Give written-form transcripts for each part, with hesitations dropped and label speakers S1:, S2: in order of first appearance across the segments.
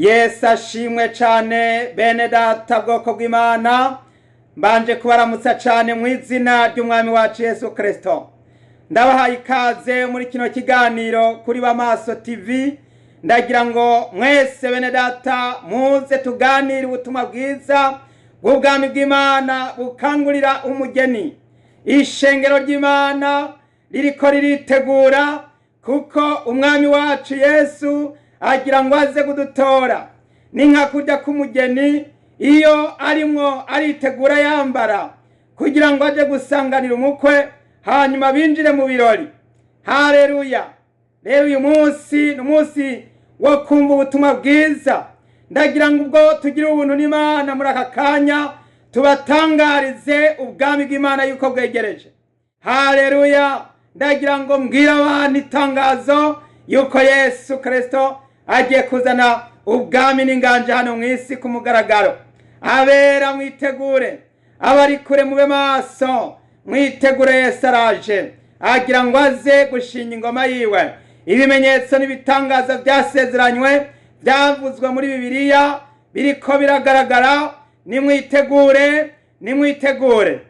S1: Yesu ashimwe cane. Bene data, bwoko bw'Imana, mbanje kubaramutsa cane mu izina ry'Umwami wacu Yesu Kristo. Ndabahaye ikaze muri kino kiganiro kuri Bamaso TV. Ndagira ngo mwese, bene data, muze tuganire ubutumwa bwiza bw'ubwami bw'Imana bukangurira umugeni. Ishengero ry'Imana ririko riritegura, kuko Umwami wacu Yesu agira ngo aze kudutora. Ni nka kurya k'umugeni iyo arimwo aritegura, yambara kugira ngo aje gusanganira umukwe, hanyuma binjire mu birori. Haleluya! Rero uyu munsi ni umunsi wo kumva ubutumwa bwiza. Ndagira ngo ubwo tugire ubuntu n'Imana muri aka kanya, tubatangarize ubwami bw'Imana yuko bwegereje. Haleluya! Ndagira ngo mbwire abantu itangazo yuko Yesu Kristo agiye kuzana ubwami n'inganje hano mu isi ku mugaragaro. Abera mwitegure, abari kure mube maso, mwitegure. Yesu araje, agira ngo aze gushinga ingoma yiwe. Ibimenyetso n'ibitangaza byasezeranywe, byavuzwe muri Bibiliya, biriko biragaragara. Nimwitegure, nimwitegure.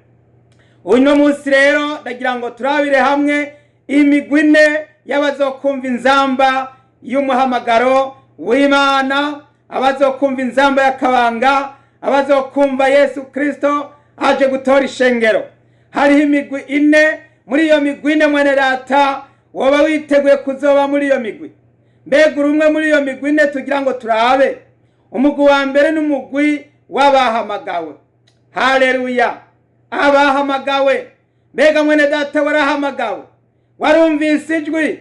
S1: Uno munsi rero ndagira ngo turabire hamwe imigwi ine y'abazokumva inzamba y'umuhamagaro w'Imana, abazokumva inzamba y'akabanga, abazokumva Yesu Kristo aje gutora ishengero. Hariho imigwi ine. Muri iyo migwi ine, mwene data, woba witeguye kuzoba muri iyo migwi? Mbega uri umwe muri iyo migwi ine? Tugira ngo turabe. Umugwi wa mbere n'umugwi w'abahamagawe. Haleluya! Abahamagawe. Mbega mwene data, warahamagawe? Warumvise ijwi?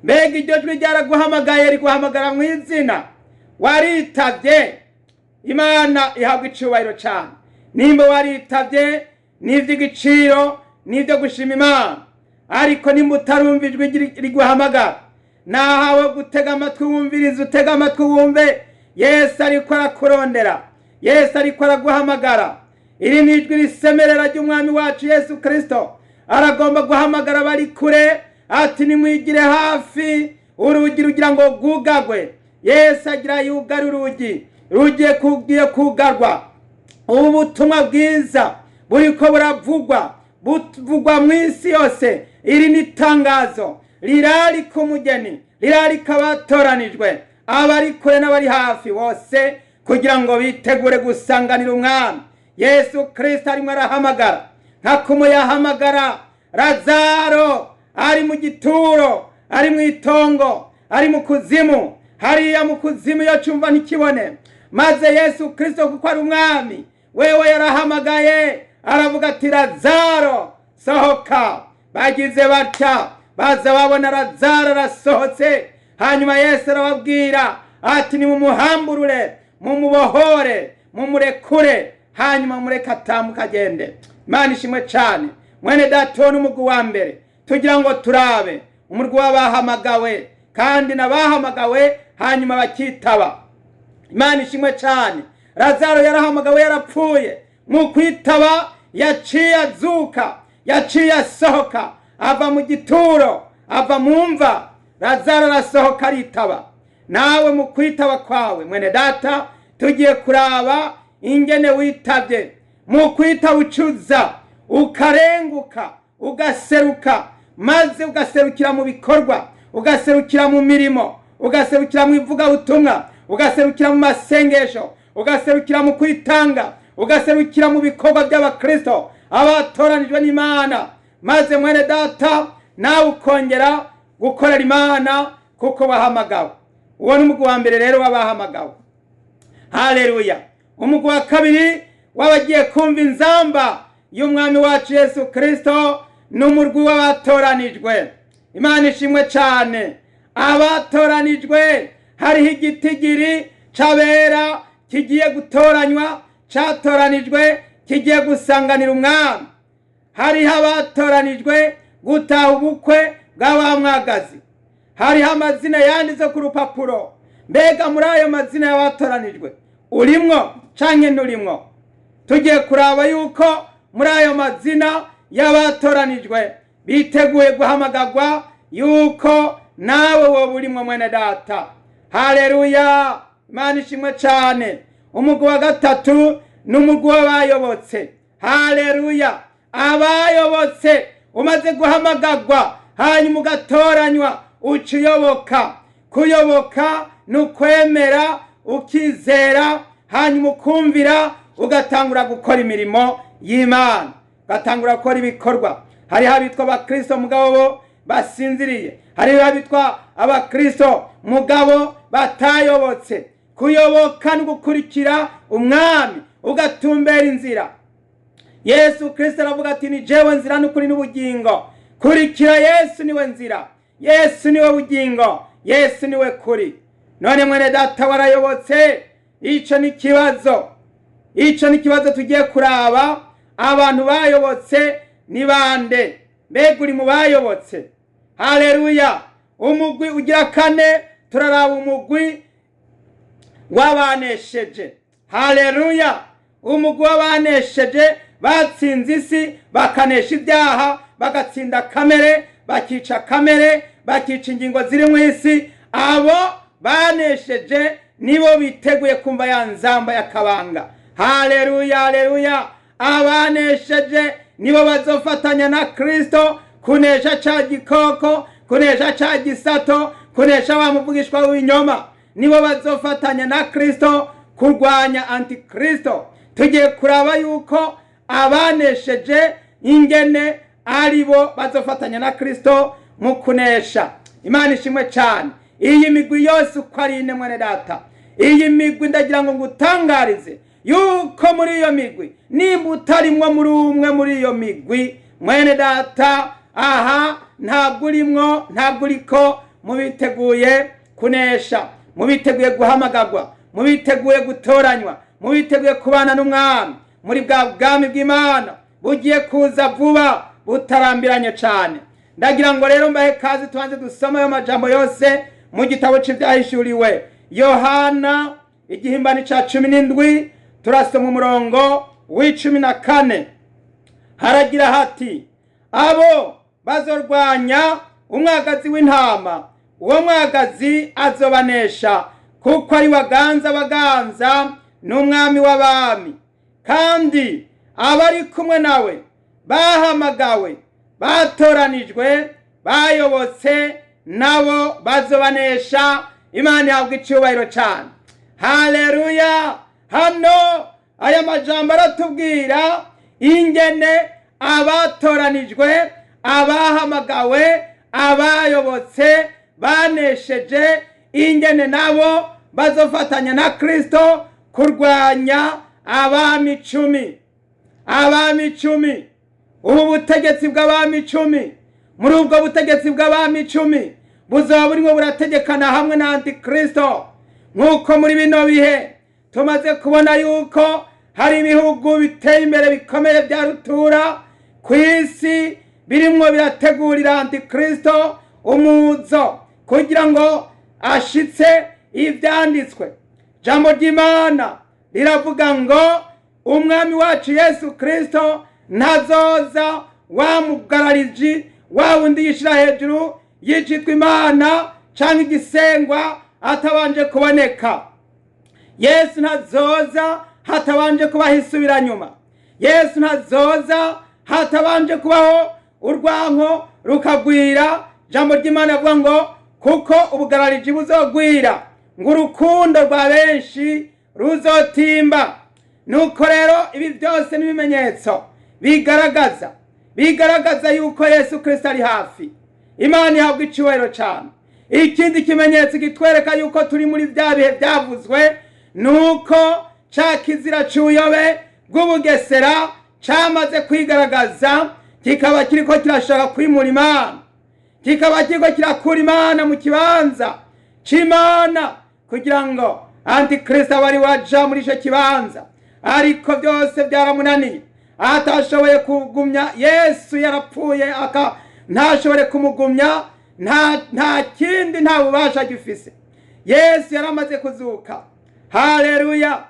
S1: Mbega iryo jwi ryaraguhamagaye, riguhamagara mu izina? Waritabye? Imana ihabwa icubahiro cyane. Nimba waritabye, ni iby'igiciro, ni ibyo gushima Imana. Ariko nimba utarumva ijwi riguhamagara, nahawe gutega amatwi wumvirize, utega amatwi wumve. Yesu ariko arakurondera, Yesu ariko araguhamagara. Iri ni ijwi risemerera ry'Umwami wacu Yesu Kristo. Aragomba guhamagara abari kure ati: "Nimwigire hafi, urugi rugira ngo rwugagwe." Yesu agira yugare urugi, rugiye kugiye kugarwa. Ubu butumwa bwiza buriko buravugwa, buvugwa mu isi yose. Iri ni itangazo rirarika umugeni, rirarika abatoranijwe, abari kure n'abari hafi bose, kugira ngo bitegure gusanganira Umwami Yesu Kristo. Arimo arahamagara nka kumwe yahamagara Lazaro ari mu gituro, ari mu itongo, ari mu kuzimu, hariya mu kuzimu iyo cyumva ntikibone. Maze Yesu Kristo, kuko ari Umwami, wewe yarahamagaye, aravuga ati: "Lazaro, sohoka." Bagize batya, baza babona Lazaro arasohotse. Hanyuma Yesu arababwira ati: "Nimumuhamburure, mumubohore, mumurekure, hanyuma mureke atambuka agende." Imana ishimwe cyane. Mwene data, uwo ni umugwi wa mbere tugira ngo turabe, umurwi w'abahamagawe, kandi n'abahamagawe hanyuma bakitaba. Imana ishimwe cyane. Lazaro yarahamagawe yarapfuye. Mu kwitaba yaciye azuka, yaciye asohoka, ava mu gituro, ava mu mva. Lazaro arasohoka, aritaba. Nawe mu kwitaba kwawe, mwene data, tugiye kuraba ingene witabye. Mu kwitaba ucuza ukarenguka, ugaseruka, maze ugaserukira mu bikorwa, ugaserukira mu mirimo, ugaserukira mu ivugabutumwa, ugaserukira mu masengesho, ugaserukira mu kwitanga, ugaserukira mu bikorwa by'abakristo abatoranijwe n'Imana. Maze mwene data, nawe ukongera gukorera Imana kuko wahamagawe. Uwo ni umugwi wa mbere rero w'abahamagawe. Haleluya! Umugwi wa kabiri w'abagiye kumva inzamba y'Umwami wacu Yesu Kristo ni umurwi w'abatoranijwe. Imana ishimwe cyane. Abatoranijwe, hariho igitigiri c'abera kigiye gutoranywa, catoranijwe, kigiye gusanganira Umwami. Hariho abatoranijwe gutaha ubukwe bwa wa mwagazi. Hariho amazina yanditse ku rupapuro. Mbega muri ayo mazina y'abatoranijwe urimwo canke nturimwo? Tugiye kuraba yuko muri ayo mazina y'abatoranijwe biteguye guhamagagwa, yuko nawe woba urimwo, mwene data. Haleluya! Imana ishimwe cyane. Umugwi wa gatatu ni umugwi w'abayobotse. Haleluya! Abayobotse, umaze guhamagagwa hanyuma ugatoranywa, uca uyoboka. Kuyoboka ni ukwemera, ukizera, hanyuma ukumvira, ugatangura gukora imirimo y'Imana, ugatangura gukora ibikorwa. Hariho abitwa abakristo mugabo bo basinziriye, hariho abitwa abakristo mugabo batayobotse. Kuyoboka ni gukurikira umwami, ugatumbera inzira. Yesu Kristo aravuga ati ni jewe nzira n'ukuri n'ubugingo. Kurikira Yesu, niwe nzira, Yesu niwe bugingo, Yesu niwe kuri. None mwene data, warayobotse? Ico ni kibazo, ico ni kibazo tugiye kuraba. Abantu bayobotse ni bande? Mbega uri mu bayobotse? Haleluya! Umugwi ugira kane, turaraba umugwi w'abanesheje. Haleluya! Umugwi w'abanesheje, batsinze isi, bakanesha ibyaha, bagatsinda kamere, bakica kamere, bakica ingingo ziri mu isi. Abo banesheje nibo biteguye kumva ya nzamba y'akabanga. Haleluya, haleluya! Abanesheje nibo bazofatanya na Kristo kunesha ca gikoko, kunesha ca gisato, kunesha wa muvugishwa w'ibinyoma. Nibo bazofatanya na Kristo kurwanya antikristo. Tugiye kuraba yuko abanesheje ingene aribo bazofatanya na Kristo mu kunesha. Imana ishimwe cyane. Iyi migwi yose uko ari ine, mwene data, iyi migwi ndagira ngo ngutangarize yuko muri iyo migwi, nimba utarimwo muri umwe muri iyo migwi, mwene data, aha ntabwo urimwo, ntabwo uriko mubiteguye kunesha, mubiteguye guhamagagwa, mubiteguye gutoranywa, mubiteguye kubana n'umwami muri bwa bwami bw'Imana bugiye kuza vuba butarambiranye cyane. Ndagira ngo rero mbahe kazi, tubanze dusome ayo majambo yose mu gitabo cy'ibyahishuriwe Yohana, igihimbani ca 17, turasoma umurongo w'14. Haragira hati: abo bazorwanya umwagazi w'intama, uwo mwagazi azobanesha, kuko ari waganza baganza n'umwami w'abami, kandi abari kumwe nawe bahamagawe, batoranijwe, bayobotse, nabo bazobanesha. Imana ihabwa icyubahiro cyane. Haleluya! Hano aya majambo aratubwira ingene abatoranijwe, abahamagawe, abayobotse, banesheje, ingene nabo bazofatanya na Kristo kurwanya abami 10. Abami 10, ubu butegetsi bw'abami 10, muri ubwo butegetsi bw'abami 10 buzaba burimo burategekana hamwe na antikristo. Nk'uko muri bino bihe tumaze kubona yuko hari ibihugu biteye imbere bikomeye bya rutura ku isi birimwo birategurira antikristo umuzo kugira ngo ashitse ivyanditswe. Jambo ry'Imana riravuga ngo umwami wacu Yesu Kristo ntazoza wa mugarariji, wa wundi yishira hejuru yicitwa Imana canke igisengwa, atabanje kuboneka. Yesu ntazoza hatabanje kubaho isubiranyuma. Yesu ntazoza hatabanje kubaho urwanko rukagwira. Jambo ry'Imana avuga ngo kuko ubugarariji buzogwira, ngo urukundo rwa benshi ruzotimba. Nuko rero ibi byose n'ibimenyetso bigaragaza yuko Yesu Kristo ari hafi. Imana ihabwa icyubahiro cyane. Ikindi kimenyetso kitwereka yuko turi muri bya bihe byavuzwe nuko ca kizira c'ubuyobe bw'ubugesera camaze kwigaragaza, kikaba kiriko kirashaka kwimura Imana, kikaba kiriko kirakura Imana mu kibanza c'Imana kugira ngo antikristo abe ari waja muri ico kibanza. Ariko byose byaramunaniye, atashoboye kugumya Yesu yarapfuye, aka ntashobore kumugumya, nta kindi, nta bubasha agifise. Yesu yaramaze kuzuka. Haleluya!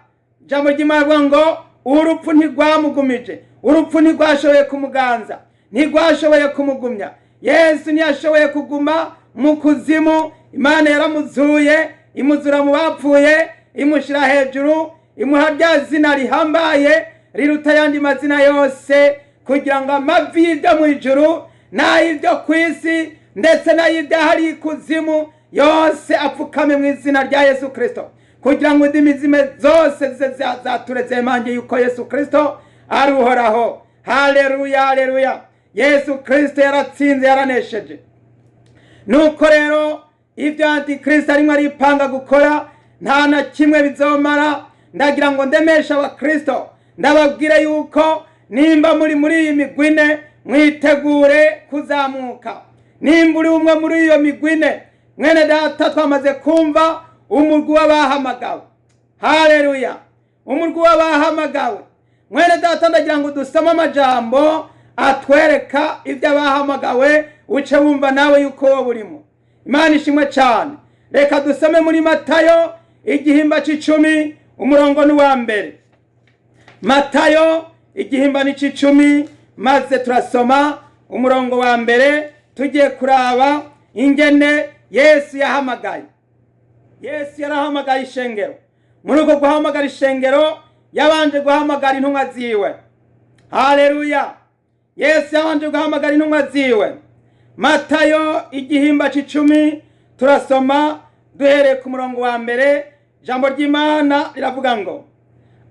S1: Jambo ry'Imana rivuga ngo urupfu ntirwamugumije, urupfu ntirwashoboye kumuganza, ntirwashoboye kumugumya. Yesu ntiyashoboye kuguma mu kuzimu, Imana yaramuzuye, imuzura mu bapfuye. imushyira hejuru, imuha rya zina rihambaye riruta ayandi mazina yose, kugira ngo amavi y'ibyo mu ijuru n'ay'ibyo ku isi ndetse n'ay'ibyahari ikuzimu yose apfukame mu izina rya Yesu Kristo, kugira ngo indimi zime zose zature zemange yuko Yesu Kristo ari Uhoraho. Haleluya, haleluya! Yesu Kristo yaratsinze, yaranesheje. Nuko rero ibyo Antikristo arimo aripanga gukora nta na kimwe bizomara. Ndagira ngo ndemeshe Abakristo, ndababwire yuko nimba muri iyi migwine mwitegure kuzamuka. Nimba uri umwe muri iyo migwine, mwene data, twamaze kumva umurwi w'abahamagawe. Haleluya, umurwi w'abahamagawe. Mwene data, ndagira ngo dusome amajambo atwereka ibyo abahamagawe, uce wumva nawe yuko wowe urimo. Imana ishimwe cyane. Reka dusome muri Matayo igihimba c'icumi, umurongo ni uwa mbere. Matayo igihimba ni c'icumi, maze turasoma umurongo wa mbere. Tugiye kuraba ingene Yesu yahamagaye. Yesu yarahamagaye ishengero. Muri uko guhamagara ishengero, yabanje guhamagara intumwa ziwe. Haleluya! Yesu yabanje guhamagara intumwa ziwe. Matayo igihimba c'icumi, turasoma duhereye ku murongo wa mbere. Ijambo ry'Imana riravuga ngo: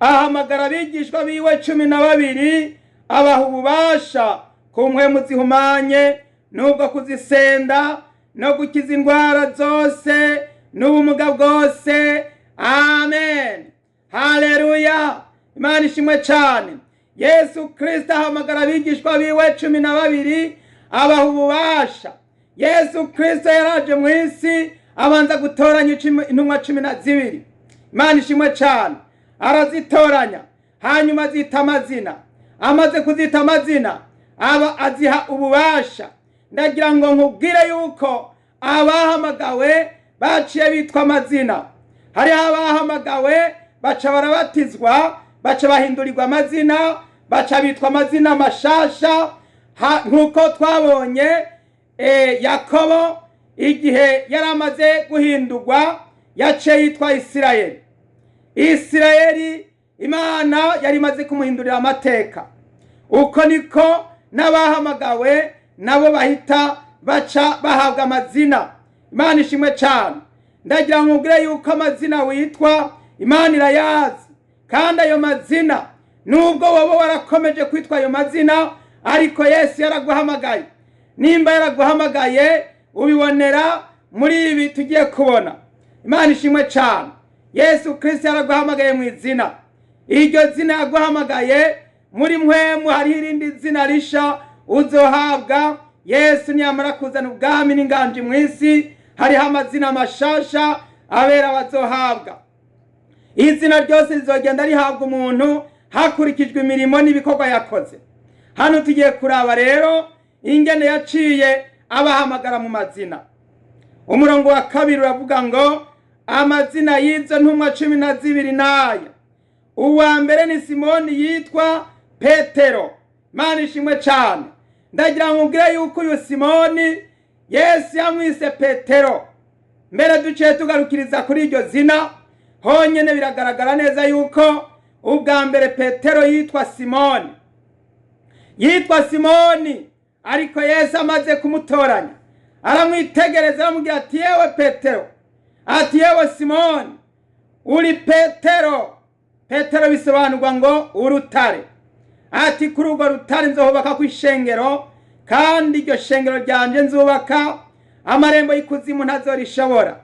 S1: ahamagara abigishwa biwe 12, abaha ububasha ku mpwemu zihumanye n'ubwo kuzisenda no gukiza indwara zose n'ubumuga bwose. Amen, haleluya! Imana ishimwe cyane. Yesu Kristo ahamagara abigishwa biwe 12, abaha ububasha. Yesu Kristo yaraje mu isi, abanza gutoranya intumwa 12. Imana ishimwe cyane. Arazitoranya, hanyuma azita amazina. Amaze kuzita amazina, aba aziha ububasha. Ndagira ngo nkubwire yuko abahamagawe baciye bitwa amazina. Hariho abahamagawe baca barabatizwa, baca bahindurirwa amazina, baca bitwa amazina mashasha, nk'uko twabonye Yakobo igihe yari amaze guhindurwa yaciye yitwa Isirayeli. Isirayeli, Imana yari imaze kumuhindurira amateka. Uko niko n'abahamagawe nabo bahita baca bahabwa amazina. Imana ishimwe cyane. Ndagira ngo nkubwire yuko amazina witwa Imana irayazi, kandi ayo mazina nubwo wowe warakomeje kwitwa ayo mazina, ariko Yesu yaraguhamagaye. Nimba yaraguhamagaye, ubibonera muri ibi tugiye kubona. Imana ishimwe cyane. Yesu Kristo yaraguhamagaye mu izina. Iryo zina yaguhamagaye muri mpwemu, hariho irindi zina risha uzohabwa Yesu niyamara kuzana ubwami n'inganji mu isi. Hariho amazina mashasha abera bazohabwa. Izina ryose rizogenda rihabwa umuntu hakurikijwe imirimo n'ibikorwa yakoze. Hano tugiye kuraba rero ingene yaciye abahamagara mu mazina. Umurongo wa kabiri uravuga ngo: amazina y'izo ntumwa 12 n'aya: uwa mbere ni Simoni yitwa Petero. Imana ishimwe cyane. Ndagira ngo nkubwire yuko uyu Simoni Yesu yamwise Petero. Mbere duciye tugarukiriza kuri iryo zina honyine, biragaragara neza yuko ubwa mbere Petero yitwa Simoni. Yitwa Simoni, ariko Yesu amaze kumutoranya aramwitegereza, aramubwira ati: yewe Petero, ati yewe Simoni, uri Petero. Petero bisobanurwa ngo urutare. Ati kuri urwo rutare nzohubaka ku ishengero, kandi iryo shengero ryanje nzubaka amarembo y'ikuzimu ntazorishobora.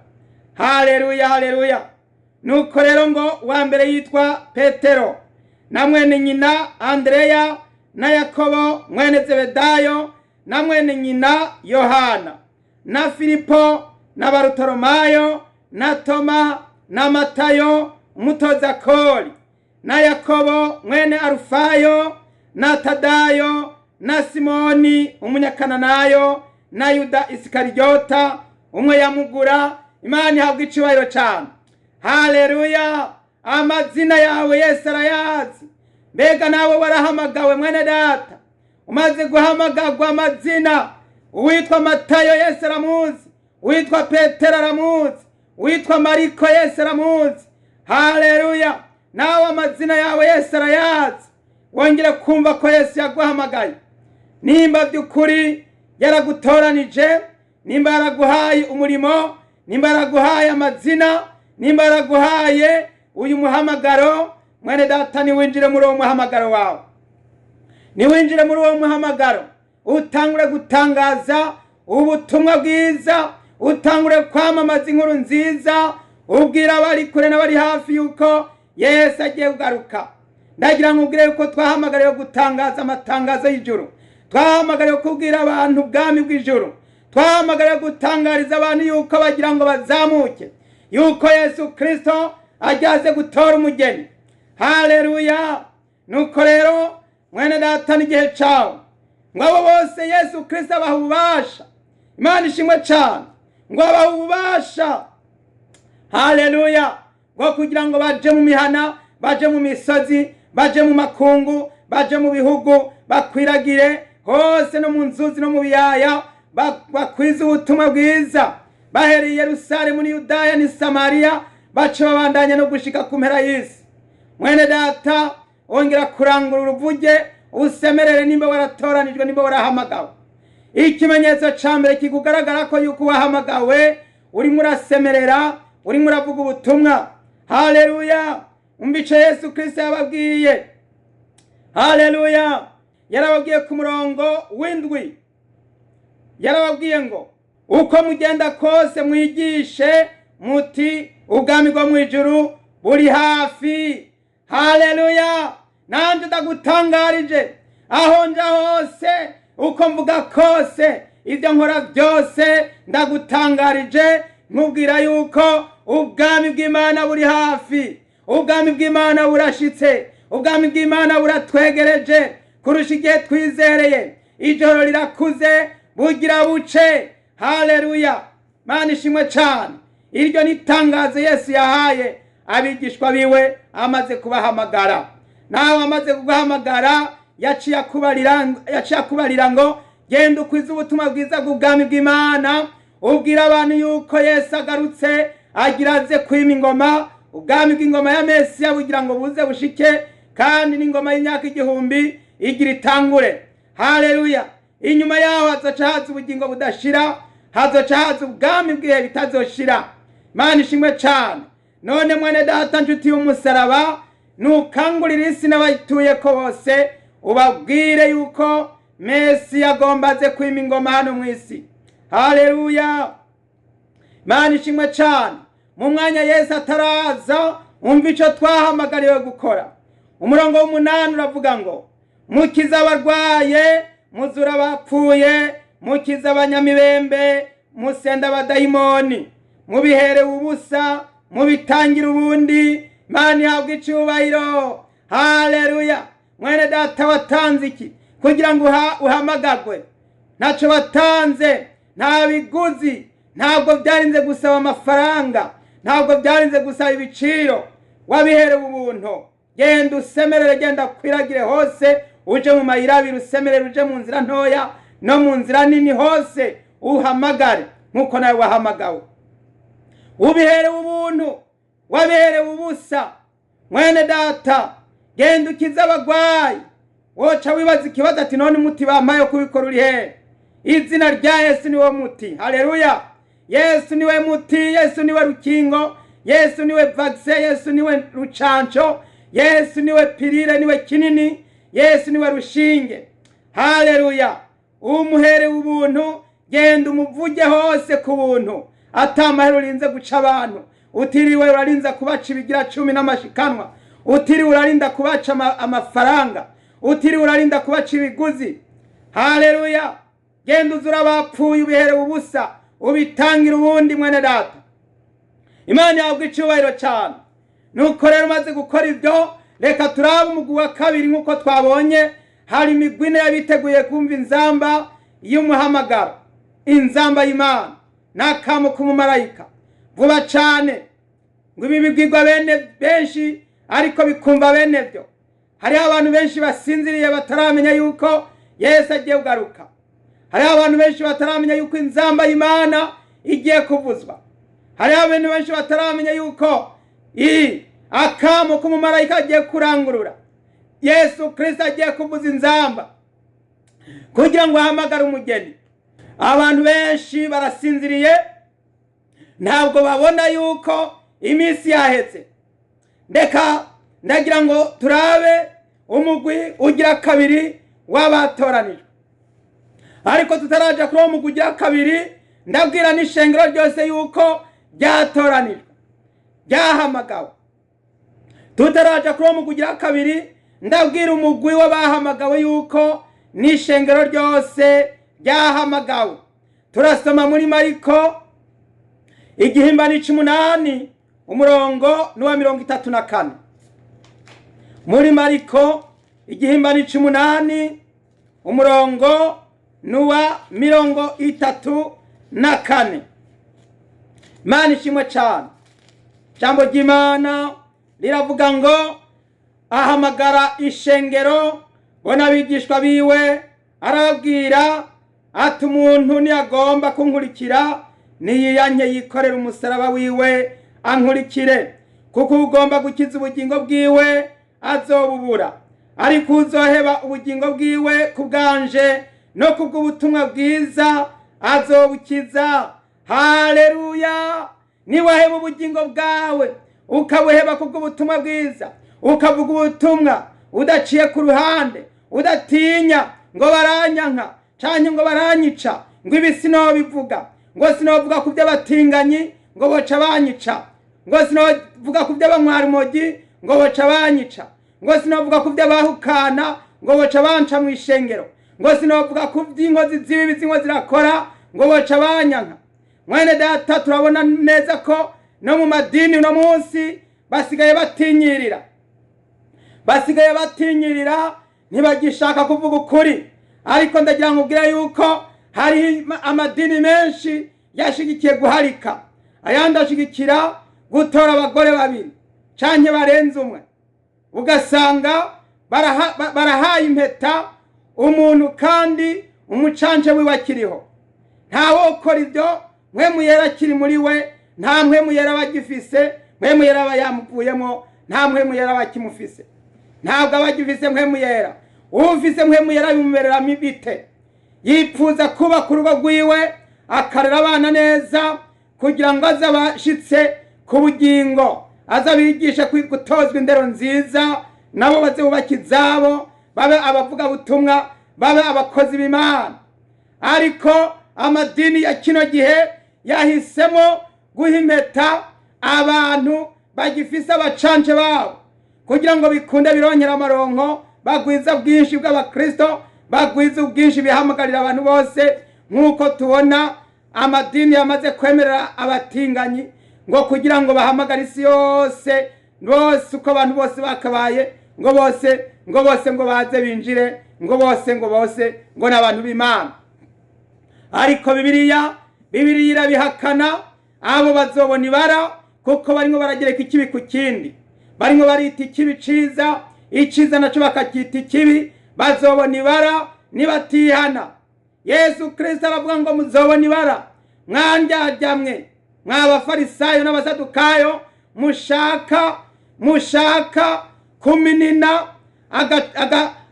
S1: Haleluya, haleluya! Nuko rero ngo wa mbere yitwa Petero, na mwene nyina Andreya, na Yakobo mwene Zebedayo, na mwene nyina Yohana, na Filipo, na Barutolomayo, na Toma, na Matayo umutoza kori, na Yakobo mwene Arufayo, na Tadayo, na Simoni umunyakananayo, na Yuda Isikaryota umwe yamugura. Imana ihabwa icubahiro cyane. Haleluya! Amazina yawe Yesu arayazi. Mbega nawe warahamagawe, mwene data? Umaze guhamagagwa amazina, uwitwa Matayo Yesu aramuzi, uwitwa Petero aramuzi, uwitwa Mariko Yesu aramuzi. Haleluya! Nawe amazina yawe Yesu arayazi. Wongere kumva ko Yesu yaguhamagaye. Nimba by'ukuri yaragutoranije, nimba yaraguhaye umurimo, nimba yaraguhaye amazina, nimba yaraguhaye uyu muhamagaro, mwene data, niwinjire muri uwo muhamagaro wawe. Niwinjire muri uwo muhamagaro, utangure gutangaza ubutumwa bwiza, utangure kwamamaza inkuru nziza, ubwira abari kure n'abari hafi yuko Yesu agiye kugaruka. Ndagira ngo ubwire yuko twahamagariwe gutangaza amatangazo y'ijuru, twahamagariwe kubwira abantu ubwami bw'ijuru, twahamagariwe gutangariza abantu yuko bagira ngo bazamuke, yuko Yesu Kristo ajyaze gutora umugeni. Haleluya! Nuko rero mwene data, n'igihe cawe ngo abo bose Yesu Kristo abaha ububasha. Imana ishimwe cane, ngo abaha ububasha, haleluya, ngo kugira ngo baje mu mihana, baje mu misozi, baje mu makungu, baje mu bihugu, bakwiragire hose no mu nzuzi no mu biyaya, bakwize ubutumwa bwiza, bahereye i Yerusalemu ni Yudaya ni Samariya, bace babandanya no gushika ku mpera y'isi. Mwene data, wongera kurangura uruvuge, usemerere nimba waratoranijwe, nimba warahamagawe. Ikimenyetso ca mbere kikugaragara ko yuko wahamagawe, urimo urasemerera, urimo uravuga ubutumwa. Haleluya! Umva ico Yesu Kristo yababwiye. Haleluya! Yarababwiye ku murongo w'indwi, yarababwiye ngo uko mugenda kose mwigishe muti ubwami bwo mu ijuru buri hafi. Haleluya! Nanje ndagutangarije, aho nja hose, uko mvuga kose, ibyo nkora byose, ndagutangarije nkubwira yuko ubwami bw'Imana buri hafi, ubwami bw'Imana burashitse, ubwami bw'Imana buratwegereje kurusha igihe twizereye. Ijoro rirakuze, bugira buce. Haleluya! Mana ishimwe cane. Iryo ni itangazo Yesu yahaye abigishwa biwe amaze kubahamagara. Nawe amaze kuguhamagara, yaciye akubarira ngo genda ukwize ubutumwa bwiza bw'ubwami bw'Imana, ubwira abantu yuko Yesu agarutse, agira aze kwima ingoma, ubwami bw'ingoma ya Mesiya bugira ngo buze bushike, kandi n'ingoma y'imyaka 1000 igira itangure. Haleluya! Inyuma yaho hazoca haza ubugingo budashira, hazoca haza ubwami bw'ibihe bitazoshira. Mana ishimwe cane. None mwene data, nshuti y'umusaraba, nukangurira isi n'abayituye ko bose, ubabwire yuko Mesiya agomba aze kwima ingoma hano mu isi. Haleluya! Mana ishimwe cane. Mu mwanya Yesu ataraza, umva ico twahamagariwe gukora. Umurongo w'umunani uravuga ngo mukize abarwaye, muzura abapfuye, mukize abanyamibembe, musenda abadayimoni, mubiherewe ubusa, mubitangira ubundi. Mana ihabwa icubahiro. Haleluya! Mwene data, watanze iki kugira ngo uhamagagwe? Ntaco watanze, nta biguzi, ntabwo byarinze gusaba amafaranga, ntabwo byarinze gusaba ibiciro, wabiherewe ubuntu. Genda usemerere, genda kwiragire hose, uje mu mayira abiri usemerere, uje mu nzira ntoya no mu nzira nini hose, uhamagare nk'uko nawe wahamagawe. Ubiherewe ubuntu, wabiherewe ubusa. Mwene data, genda ukize abagwayi. Woca wibaza ikibazo ati none umuti bampaye kubikora uri hehe? Izina rya Yesu niwo muti. Haleluya! Yesu niwe muti, Yesu niwe rukingo, Yesu niwe vaccine, Yesu niwe rucanco, Yesu niwe pirire, niwe kinini, Yesu niwe rushinge. Haleluya! Umuhere ubuntu, genda umuvuge hose ku buntu, atamahera urinze guca abantu, utiriwe urarinza kubaca ibigira 10 n'amashikanwa, utiriwe urarinda kubaca amafaranga, utiriwe urarinda kubaca ibiguzi. Haleluya! Genda uzura abapfuye, ubihere ubusa, ubitangira ubundi. Mwene data, Imana yahabwa icubahiro cyane. Nuko rero umaze gukora ibyo, reka turabe umugwi wa kabiri. Nk'uko twabonye, hari imigwi ine yabiteguye kumva inzamba y'umuhamagaro, inzamba y'Imana n'akamo k'umumarayika. Vuba cane, ngo ibi bibwirwa bene benshi ariko bikumva bene byo. Hariho abantu benshi basinziriye, bataramenya yuko Yesu agiye kugaruka. Hariho abantu benshi bataramenya yuko inzamba y'Imana igiye kuvuzwa. Hariho abantu benshi bataramenya yuko Akamo k'umumarayika agiye kurangurura, Yesu Kristo agiye kuvuza inzamba kugira ngo ahamagare umugeni. Abantu benshi barasinziriye, ntabwo babona yuko iminsi yahetse. Ndeka ndagira ngo turabe umugwi ugira kabiri w'abatoranijwe, ariko tutaraja kuri uwo mugwi ugira kabiri, ndabwira n'ishengero ryose yuko ryatoranijwe, ryahamagawe. Tutaraja kuri uwo mugwi ugira kabiri, ndabwira umugwi w'abahamagawe yuko n'ishengero ryose ryahamagawe. Turasoma muri Mariko igihimbano c'umunani umurongo n'uwa 34. Muri Mariko igihimbano c'umunani umurongo n'uwa 34. Imana ishimwe cane. Ijambo ry'Imana riravuga ngo ahamagara ishengero bo n'abigishwa biwe, arababwira ati umuntu ntiyagomba kunkurikira niyiyanke yikorera umusaraba wiwe ankurikire, kuko ugomba gukiza ubugingo bwiwe azobubura, ariko uzoheba ubugingo bwiwe ku bwanje no kubw'ubutumwa bwiza azobukiza. Haleluya! Niwaheba ubugingo bwawe ukabuheba kubw'ubutumwa bwiza, ukavuga ubutumwa udaciye ku ruhande, udatinya ngo baranyanka canke ngo baranyica, ngo ibi sinobivuga, ngo sinovuga ku by'abatinganyi ngo boca banyica, ngo sinovuga ku by'abanywarumogi ngo boca banyica, ngo sinovuga ku by'abahukana ngo boca banca mu ishengero, ngo sinovuga ku by'inkozi z'ibibi zimwe zirakora ngo boca banyanka. Mwene data, turabona neza ko no mu madini uno munsi basigaye batinyirira, basigaye batinyirira, ntibagishaka kuvuga ukuri. Ariko ndagira ngo ubwire yuko hari amadini menshi yashigikiye guharika, ayandi ashigikira gutora abagore babiri canke barenze umwe, ugasanga barahaye impeta umuntu kandi umucanje wiwe akiriho. Ntawe ukora ibyo, mwe muyera akiri muri we, nta mwe muyera abagifise, mwe muyera aba yamuvuyemo, nta mwe muyera abakimufise, ntabwo abagifise mwe muyera. Ufise mwe muyera bimumerera bite? Yipfuza kuba ku rugo rwiwe, akarera abana neza kugira ngo aze abashitse ku bugingo, aze abigishe gutozwa indero nziza, nabo baze bubake izabo, babe abavugabutumwa, babe abakozi b'Imana. Ariko amadini ya kino gihe yahisemo guha impeta abantu bagifise abacanje babo kugira ngo bikunde birongera amaronko, bagwiza bwinshi bw'abakristo, bagwiza ubwinshi bihamagarira abantu bose, nk'uko tubona amadini yamaze kwemerera abatinganyi ngo kugira ngo bahamagare isi yose bose, uko abantu bose bakabaye, ngo bose ngo bose ngo baze binjire, ngo bose ngo bose ngo n'abantu b'Imana. Ariko Bibiliya irabihakana. Abo bazobona ibara kuko barimo baragereka ikibi ku kindi, barimo barita ikibi ciza, iciza naco bakacyita ikibi. Bazobona ibara nibatihana. Yesu Kristo aravuga ngo muzobona ibara mwandyarya mw'abafarisayo n'abasadukayo, mushaka kuminina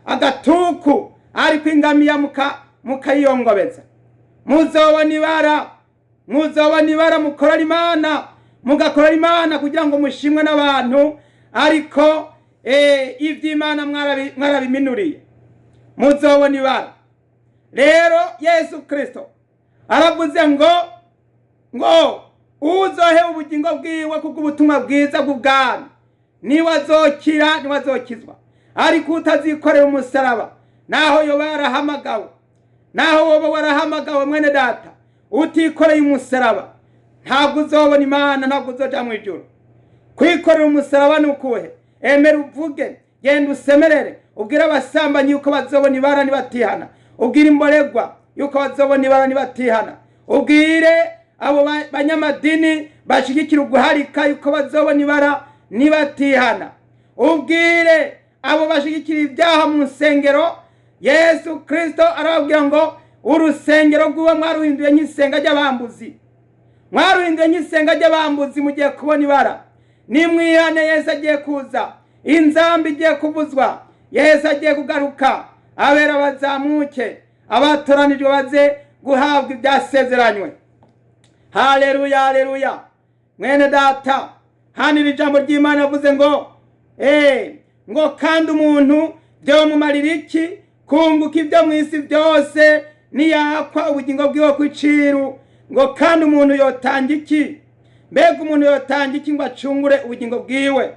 S1: agatuku ariko ingamiya mukayiyongobeza. Muzobona ibara, muzobona ibara mukorera Imana, mugakorera Imana kugira ngo mushimwe n'abantu, ariko ivy'Imana mwarabiminuriye. Muzobona ibara. Rero Yesu Kristo aravuze ngo uzoheba ubugingo bwiwe kubw'ubutumwa bwiza bw'ubwami niwe azokira, niwe azokizwa. Ariko utazikorera umusaraba, naho yoba yarahamagawe, naho woba warahamagawe mwene data, utikoreye umusaraba ntabwo uzobona Imana, ntabwo uzoja mu ijuru. Kwikorera umusaraba ni ukuhe? Emera uvuge, genda usemerere, ubwire abasambanyi yuko bazobona ibara nibatihana, ubwire imboregwa yuko bazobona ibara nibatihana, ubwire abo banyamadini bashigikira uguharika yuko bazobona ibara nibatihana, ubwire abo bashigikira ibyaha mu nsengero. Yesu Kristo arababwira ngo urusengero rw'uwo mwaruhinduye nk'isenga ry'abambuzi, mwaruhinduye nk'isenga ry'abambuzi, mugiye kubona ibara. Nimwihane, Yesu agiye kuza, inzamba igiye kuvuzwa, Yesu agiye kugaruka, abera bazamuke, abatoranijwe baze guhabwa ibyasezeranywe. Haleluya, haleluya. Mwene data, hano iri jambo ry'Imana yavuze ngo ngo kandi umuntu byomumarira iki kunguka ibyo mu isi byose niyakwa ubugingo bwiwe ku iciru? Ngo kandi umuntu yotanga iki? Mbega umuntu yotanga iki ngo acungure ubugingo bwiwe?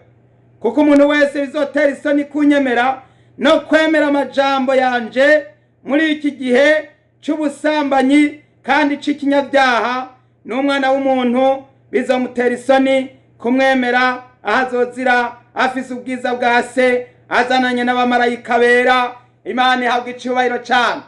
S1: Kuko umuntu wese bizotera isoni kunyemera no kwemera amajambo yanje muri iki gihe cy'ubusambanyi kandi c'ikinyabyaha, n'umwana w'umuntu bizomutera isoni kumwemera aho azozira afise ubwiza bwa se azananye n'abamarayika bera. Imana ihabwa icubahiro cyane.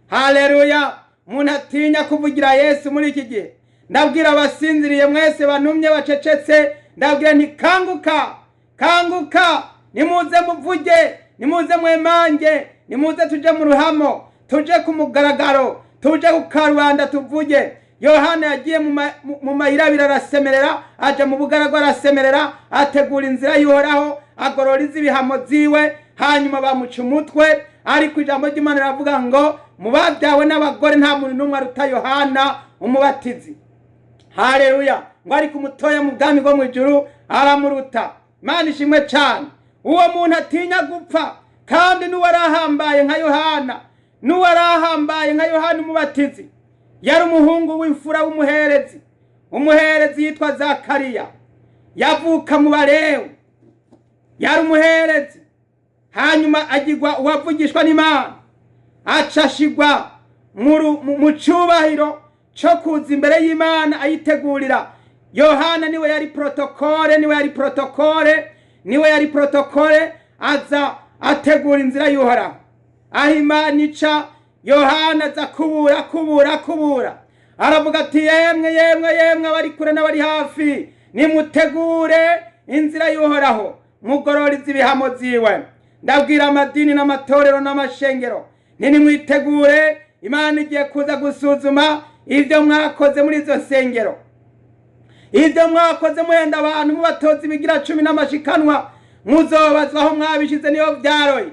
S1: Haleluya. Umuntu atinya kuvugira Yesu muri iki gihe, ndabwira abasinziriye mwese banumye bacecetse, ndabwira nti kanguka, kanguka, nimuze muvuge, nimuze mwemange, nimuze tuje mu ruhamo, tuje ku mugaragaro, tuje ku karubanda tuvuge. Yohana yagiye mu mayira abiri arasemerera, aja mu bugaragwa arasemerera, ategura inzira y'Uhoraho, agorora iz'ibihamo ziwe, hanyuma bamuca umutwe. Ariko ijambo ry'Imana riravuga ngo mu babyawe n'abagore nta muntu n'umwe aruta Yohana umubatizi. Haleluya. Ngo ariko umutoya mu bwami bwo mu ijuru aramuruta. Imana ishimwe cyane. Uwo muntu atinya gupfa, kandi n'uwarahambaye nka Yohana, n'uwarahambaye nka Yohana umubatizi, yari umuhungu w'imfura w'umuherezi. Umuherezi yitwa Zakariya, yavuka mu Balewi, yari umuherezi. Hanyuma agirwa uwavugishwa n'Imana, acashigwa mu cubahiro cyo kuza imbere y'Imana ayitegurira. Yohana niwe yari protokole, niwe yari protokole, niwe yari protokole, aza ategura inzira y'Uhoraho. Aho Imana ica, Yohana aza kubura, kubura, kubura. Aravuga ati yemwe, yemwe, yemwe abari kure n'abari hafi, nimutegure inzira y'Uhoraho, mugorore ibihamo ziwe. Ndabwira amadini n'amatorero n'amashengero, nimwitegure, Imana igiye kuza gusuzuma ibyo mwakoze muri izo nsengero, ibyo mwakoze muhenda abantu mubatoza ibigira cumi n'amashikanwa. Muzobazwa aho mwabishize niyo byaroye,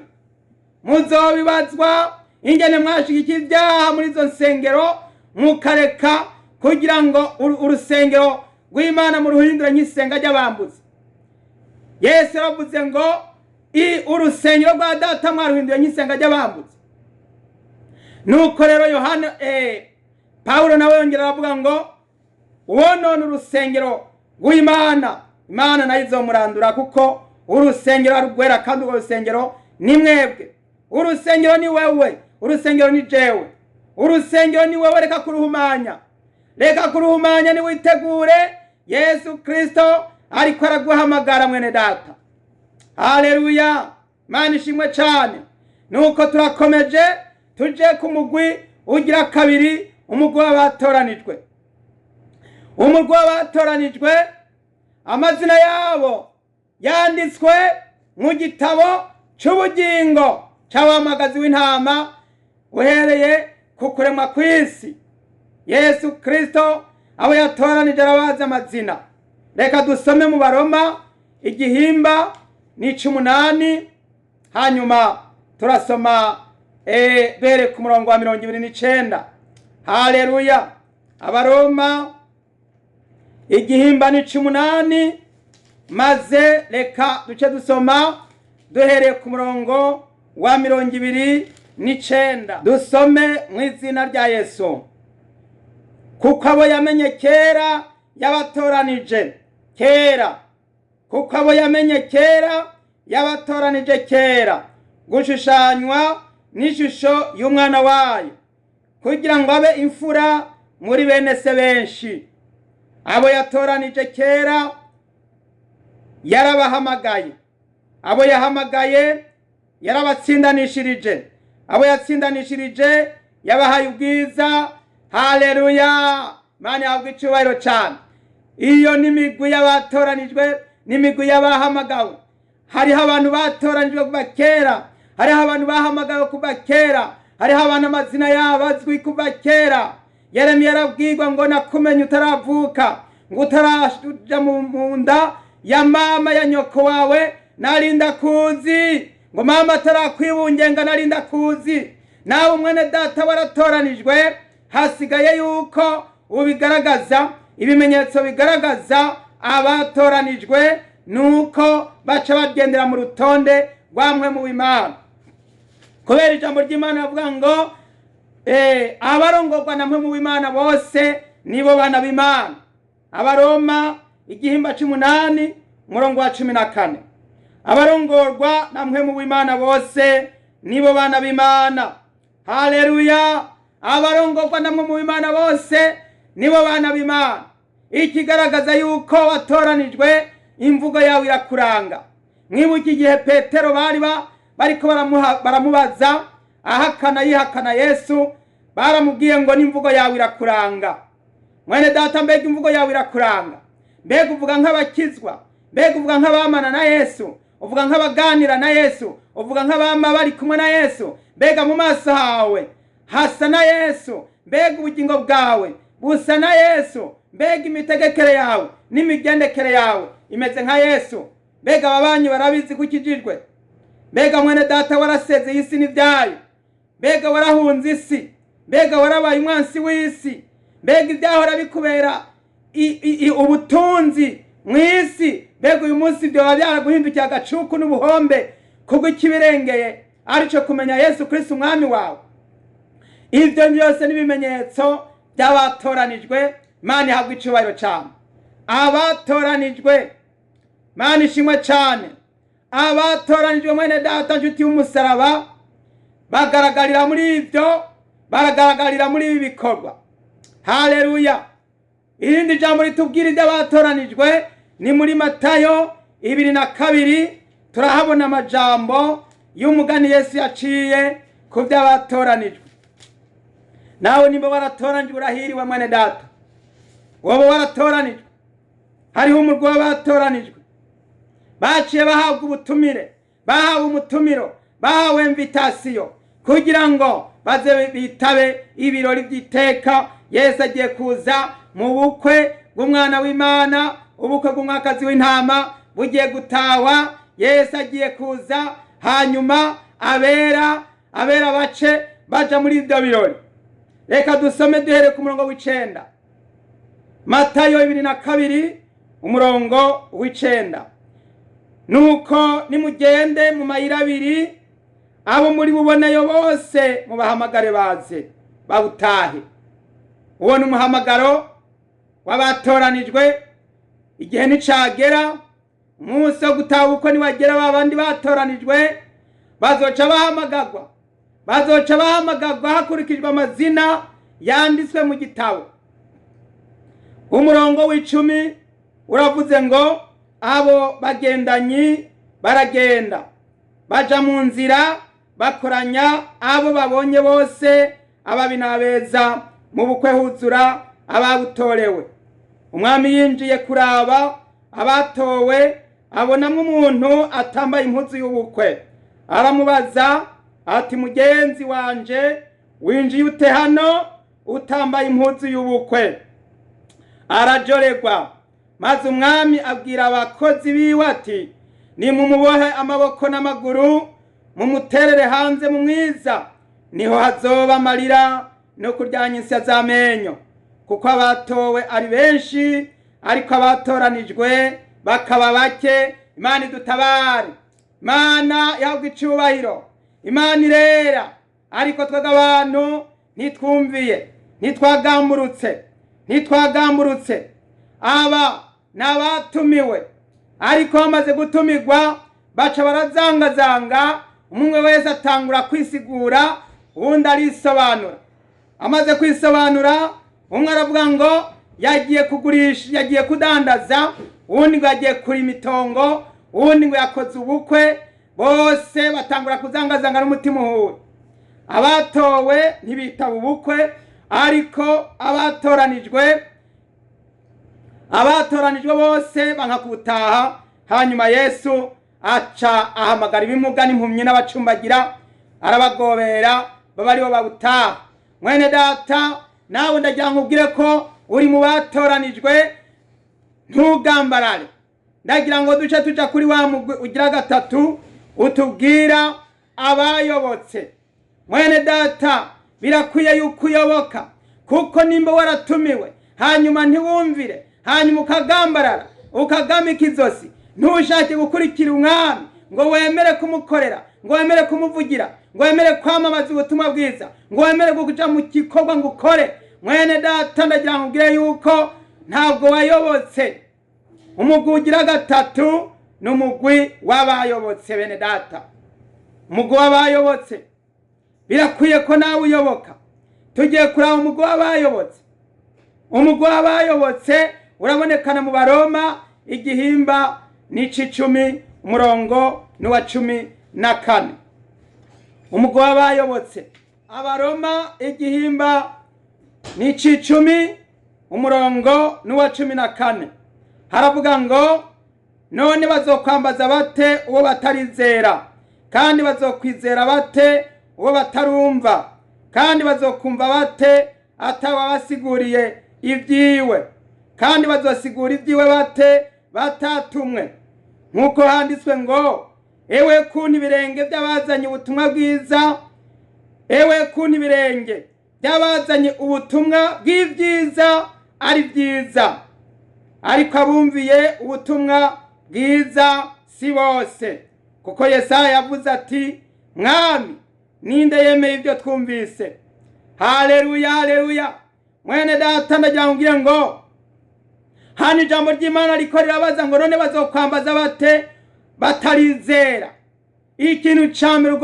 S1: muzobibazwa ingene mwashigikiye ibyaha muri izo nsengero, mukareka kugira ngo urusengero rw'Imana muruhindure nk'isenga ry'abambuzi. Yesu yaravuze ngo urusengero rwa data mwaruhinduye nk'isenga ry'abambuzi. Nuko rero Yohana Paulo nawe yongera aravuga ngo wonone urusengero rw'Imana, Imana nayo izomurandura, kuko urusengero ari rwera, kandi urwo rusengero ni mwebwe. Urusengero ni wewe, urusengero ni jewe, urusengero ni wewe. Reka kuruhumanya, reka kuruhumanya, niwitegure. Yesu Kristo ariko araguhamagara mwene data. Haleluya. Imana ishimwe cyane. Nuko turakomeje tuje ku mugwi ugira kabiri, umugwi w'abatoranijwe. Umugwi w'abatoranijwe, amazina yabo yanditswe mu gitabo cy'ubugingo cy'abamagazi w'intama uhereye ku kuremwa kw'isi. Yesu Kristo abo yatoranije arabazi amazina. Reka dusome mu Baroma igihimba ni 18, hanyuma turasoma bere ku murongo wa 29. Haleluya. Abaroma igihimba ni 18, maze reka duce dusoma duhereye ku murongo wa 29. Dusome mu izina rya Yesu. Kuko abo yamenye kera yabatoranije kera, kuko abo yamenye kera yabatoranije kera gushushanywa n'ishusho y'umwana wayo, kugira ngo abe imfura muri bene se benshi. Abo yatoranije kera yarabahamagaye, abo yahamagaye yarabatsindanishirije, abo yatsindanishirije yabahaye ubwiza. Haleluya. Imana ihabwe icubahiro cyane. Iyo ni imigwi y'abatoranijwe n'imigwi y'abahamagawe. Hariho abantu batoranijwe kuva kera, hariho abantu bahamagawe kuva kera, hariho abantu amazina yabo azwi kuva kera. Yeremiya yarabwirwa ngo nakumenye utaravuka, ngo utaraja mu nda ya mama ya nyoko wawe narinda kuzi, ngo mama atarakwibungenga narinda kuzi. Nawe mwene data waratoranijwe, hasigaye yuko ubigaragaza. Ibimenyetso bigaragaza abatoranijwe nuko baca bagendera mu rutonde rwamwe mu b'Imana, kubera ijambo ry'Imana bavuga ngo abarongorwa na mwe mu b'Imana bose nibo bana b'Imana. Abaroma igihimba c'umunani umurongo wa 14, abarongorwa na mwe mu b'Imana bose nibo bana b'Imana. Haleluya! Abarongorwa na mwe mu b'Imana bose nibo bana b'Imana. Ikigaragaza yuko watoranijwe, imvugo yawe irakuranga. Mwibuke igihe Petero bari bariko baramubaza ahakana yihakana Yesu, baramubwiye ngo n'imvugo yawe irakuranga. Mwene data, mbega imvugo yawe irakuranga? Mbega uvuga nk'abakizwa? Mbega uvuga nk'abamana na Yesu? Uvuga nk'abaganira na Yesu? Uvuga nk'abama bari kumwe na Yesu? Mbega mu maso hawe hasa na Yesu? Mbega ubugingo bwawe busa na Yesu? Mbega imitegekere yawe n'imigendekere yawe imeze nka Yesu? Mbega ababanyi barabizi ko ukijijwe? Mbega mwene data warasezeye isi n'ibyayo? Mbega warahunze isi? Mbega warabaye umwansi w'isi? Mbega ibyahora bikubera ubutunzi mu isi, mbega uyu munsi byoba byaraguhindukiye agacuku n'ubuhombe kubwo ikibirengeye arico kumenya Yesu Kristo umwami wawe? Ibyo byose n'ibimenyetso by'abatoranijwe. Imana ihabwa icubahiro cyane. Abatoranijwe, Imana ishimwe cyane. Abatoranijwe mwene data nshuti y'umusaraba bagaragarira muri ibyo, baragaragarira muri ibi bikorwa. Haleluya! Irindi jambo ritubwira iby'abatoranijwe ni muri Matayo 22, turahabona amajambo y'umugani Yesu yaciye ku by'abatoranijwe. Nawe nimba waratoranijwe urahiriwe mwene data, wowe waratoranijwe. Hariho umurwi w'abatoranijwe baciye bahabwa ubutumire, bahawe umutumiro, bahawe invitasiyo kugira ngo baze bitabe ibirori by'iteka. Yesu agiye kuza mu bukwe bw'umwana w'Imana, ubukwe bw'umwakazi w'intama bugiye gutawa. Yesu agiye kuza, hanyuma abera bace baja muri ibyo birori. Reka dusome duhere ku murongo w'icenda, Matayo 22 umurongo w'icenda. Nuko nimugende mu mayira abiri, abo muri buboneyo bose mubahamagare baze bawutahe. Uwo ni umuhamagaro w'abatoranijwe. Igihe nicagera, umunsi wo gutaha ubukwe niwagera, babandi batoranijwe bazoca bahamagagwa, bazoca bahamagagwa hakurikijwe amazina yanditswe mu gitabo. Umurongo w'icumi uravuze ngo abo bagendanyi baragenda baja mu nzira bakoranya abo babonye bose, ababi n'abeza, mu bukwe huzura ababutorewe. Umwami yinjiye kuraba abatowe, abonamwo umuntu atambaye impuzu y'ubukwe. Aramubaza ati, mugenzi wanje winjiye ute hano utambaye impuzu y'ubukwe? Arajoregwa. Maze umwami abwira abakozi biwe ati, nimumubohe amaboko n'amaguru, mumuterere hanze mu mwiza, niho hazoba amarira no kuryanya insya z'amenyo, kuko abatowe ari benshi ariko abatoranijwe bakaba bake. Imana idutabare. Imana ihabwa icubahiro. Imana irera, ariko twebwe abantu ntitwumviye, ntitwagamburutse, ntitwagamburutse. Aba n'abatumiwe, ariko bamaze gutumirwa baca barazangazanga, umwe wese atangura kwisigura, uwundi arisobanura. Amaze kwisobanura, umwe aravuga ngo yagiye kugurisha, yagiye kudandaza, uwundi ngo yagiye kurima itongo, uwundi ngo yakoze ubukwe. Bose batangura kuzangazanga n'umutima uhuye. Abatowe ntibitaba ubukwe, ariko abatoranijwe bose banka kubutaha. Hanyuma Yesu aca ahamagara ibimuga n'impumyi n'abacumbagira, arabagobera baba aribo babutaha. Mwene data, nawe ndagira nkubwire ko uri mu batoranijwe, ntugambarare. Ndagira ngo duce tuja kuri wa mugwi ugira gatatu utubwira abayobotse. Mwene data, birakwiye yuko uyoboka, kuko nimba waratumiwe hanyuma ntiwumvire, hanyuma ukagambarara ukagamika izosi, ntushake gukurikira umwami ngo wemere kumukorera, ngo wemere kumuvugira, ngo wemere kwamamaza ubutumwa bwiza, ngo wemere kuja mu gikorwa ngo ukore. Mwene data, ndagira ngo ubwire yuko ntabwo wayobotse. Umugwi ugira gatatu ni umugwi w'abayobotse. Bene data, umugwi w'abayobotse, birakwiye ko nawe uyoboka. Tugiye kuraba umugwi w'abayobotse. Umugwi w'abayobotse urabonekana mu Baroma igihimba n'icicumi, umurongo n'uwa 14. Umugwi w'abayobotse, Abaroma igihimba n'icicumi, umurongo n'uwa 14, haravuga ngo: none bazokwambaza bate uwo batarizera? Kandi bazokwizera bate uwo batarumva? Kandi bazokumva bate atawabasiguriye ibyiwe? Kandi bazosigura ibyiwe bate batatumwe? Nk'uko handitswe ngo: ewe kuntu ibirenge by'abazanye ubutumwa bwiza, ewe kuntu ibirenge by'abazanye ubutumwa bw'ibyiza ari byiza! Ariko abumviye ubutumwa bwiza si bose, kuko Yesaya yavuze ati: Mwami, ninde yemeye ibyo twumvise? Haleluya, haleluya! Mwene data, ndagira ngo ngo hano ijambo ry'Imana riko rirabaza ngo: none bazokwambaza bate batarizera? Ikintu ca mbere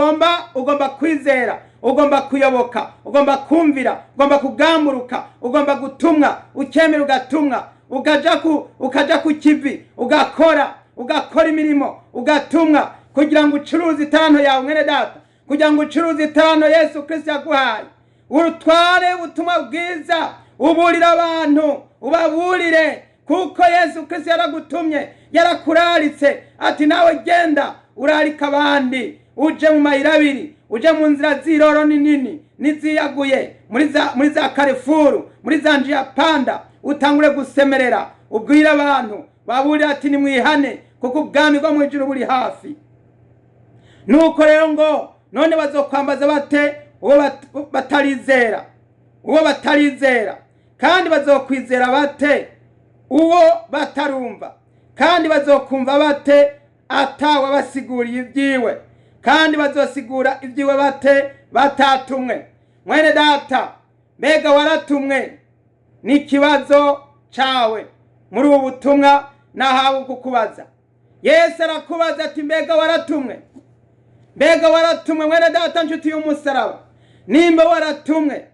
S1: ugomba kwizera, ugomba kuyoboka, ugomba kumvira, ugomba kugamburuka, ugomba gutumwa, ukemera ugatumwa, ukaja ku kivi, ugakora imirimo, ugatumwa kugira ngo ucuruze itaranto yawe. Mwene data, kugira ngo ucuruze itaranto Yesu Kristo yaguhaye, urutware ubutumwa bwiza, uburire abantu, ubaburire, kuko Yesu Kristo yaragutumye, yarakuraritse ati: nawe genda urarika abandi, uje mu mayira abiri, uje mu nzira z'iroro nini n'iziyaguye, muri za Karefuru, muri za njiya panda, utangure gusemerera, ubwire abantu, baburire ati: nimwihane, kuko ubwami bwo mu ijuru buri hafi. Nuko rero ngo: none bazokwambaza bate uwo batarizera? Uwo batarizera. Kandi bazokwizera bate uwo batarumva? Kandi bazokumva bate atawabasiguriye ibyiwe? Kandi bazosigura ibyiwe bate batatumwe? Mwene data, mbega waratumwe? Ni ikibazo cawe muri ubu butumwa nahawe kukubaza. Yesu arakubaza ati: mbega waratumwe? Mbega waratumwe, mwene data, nshuti y'umusaraba? Nimba waratumwe,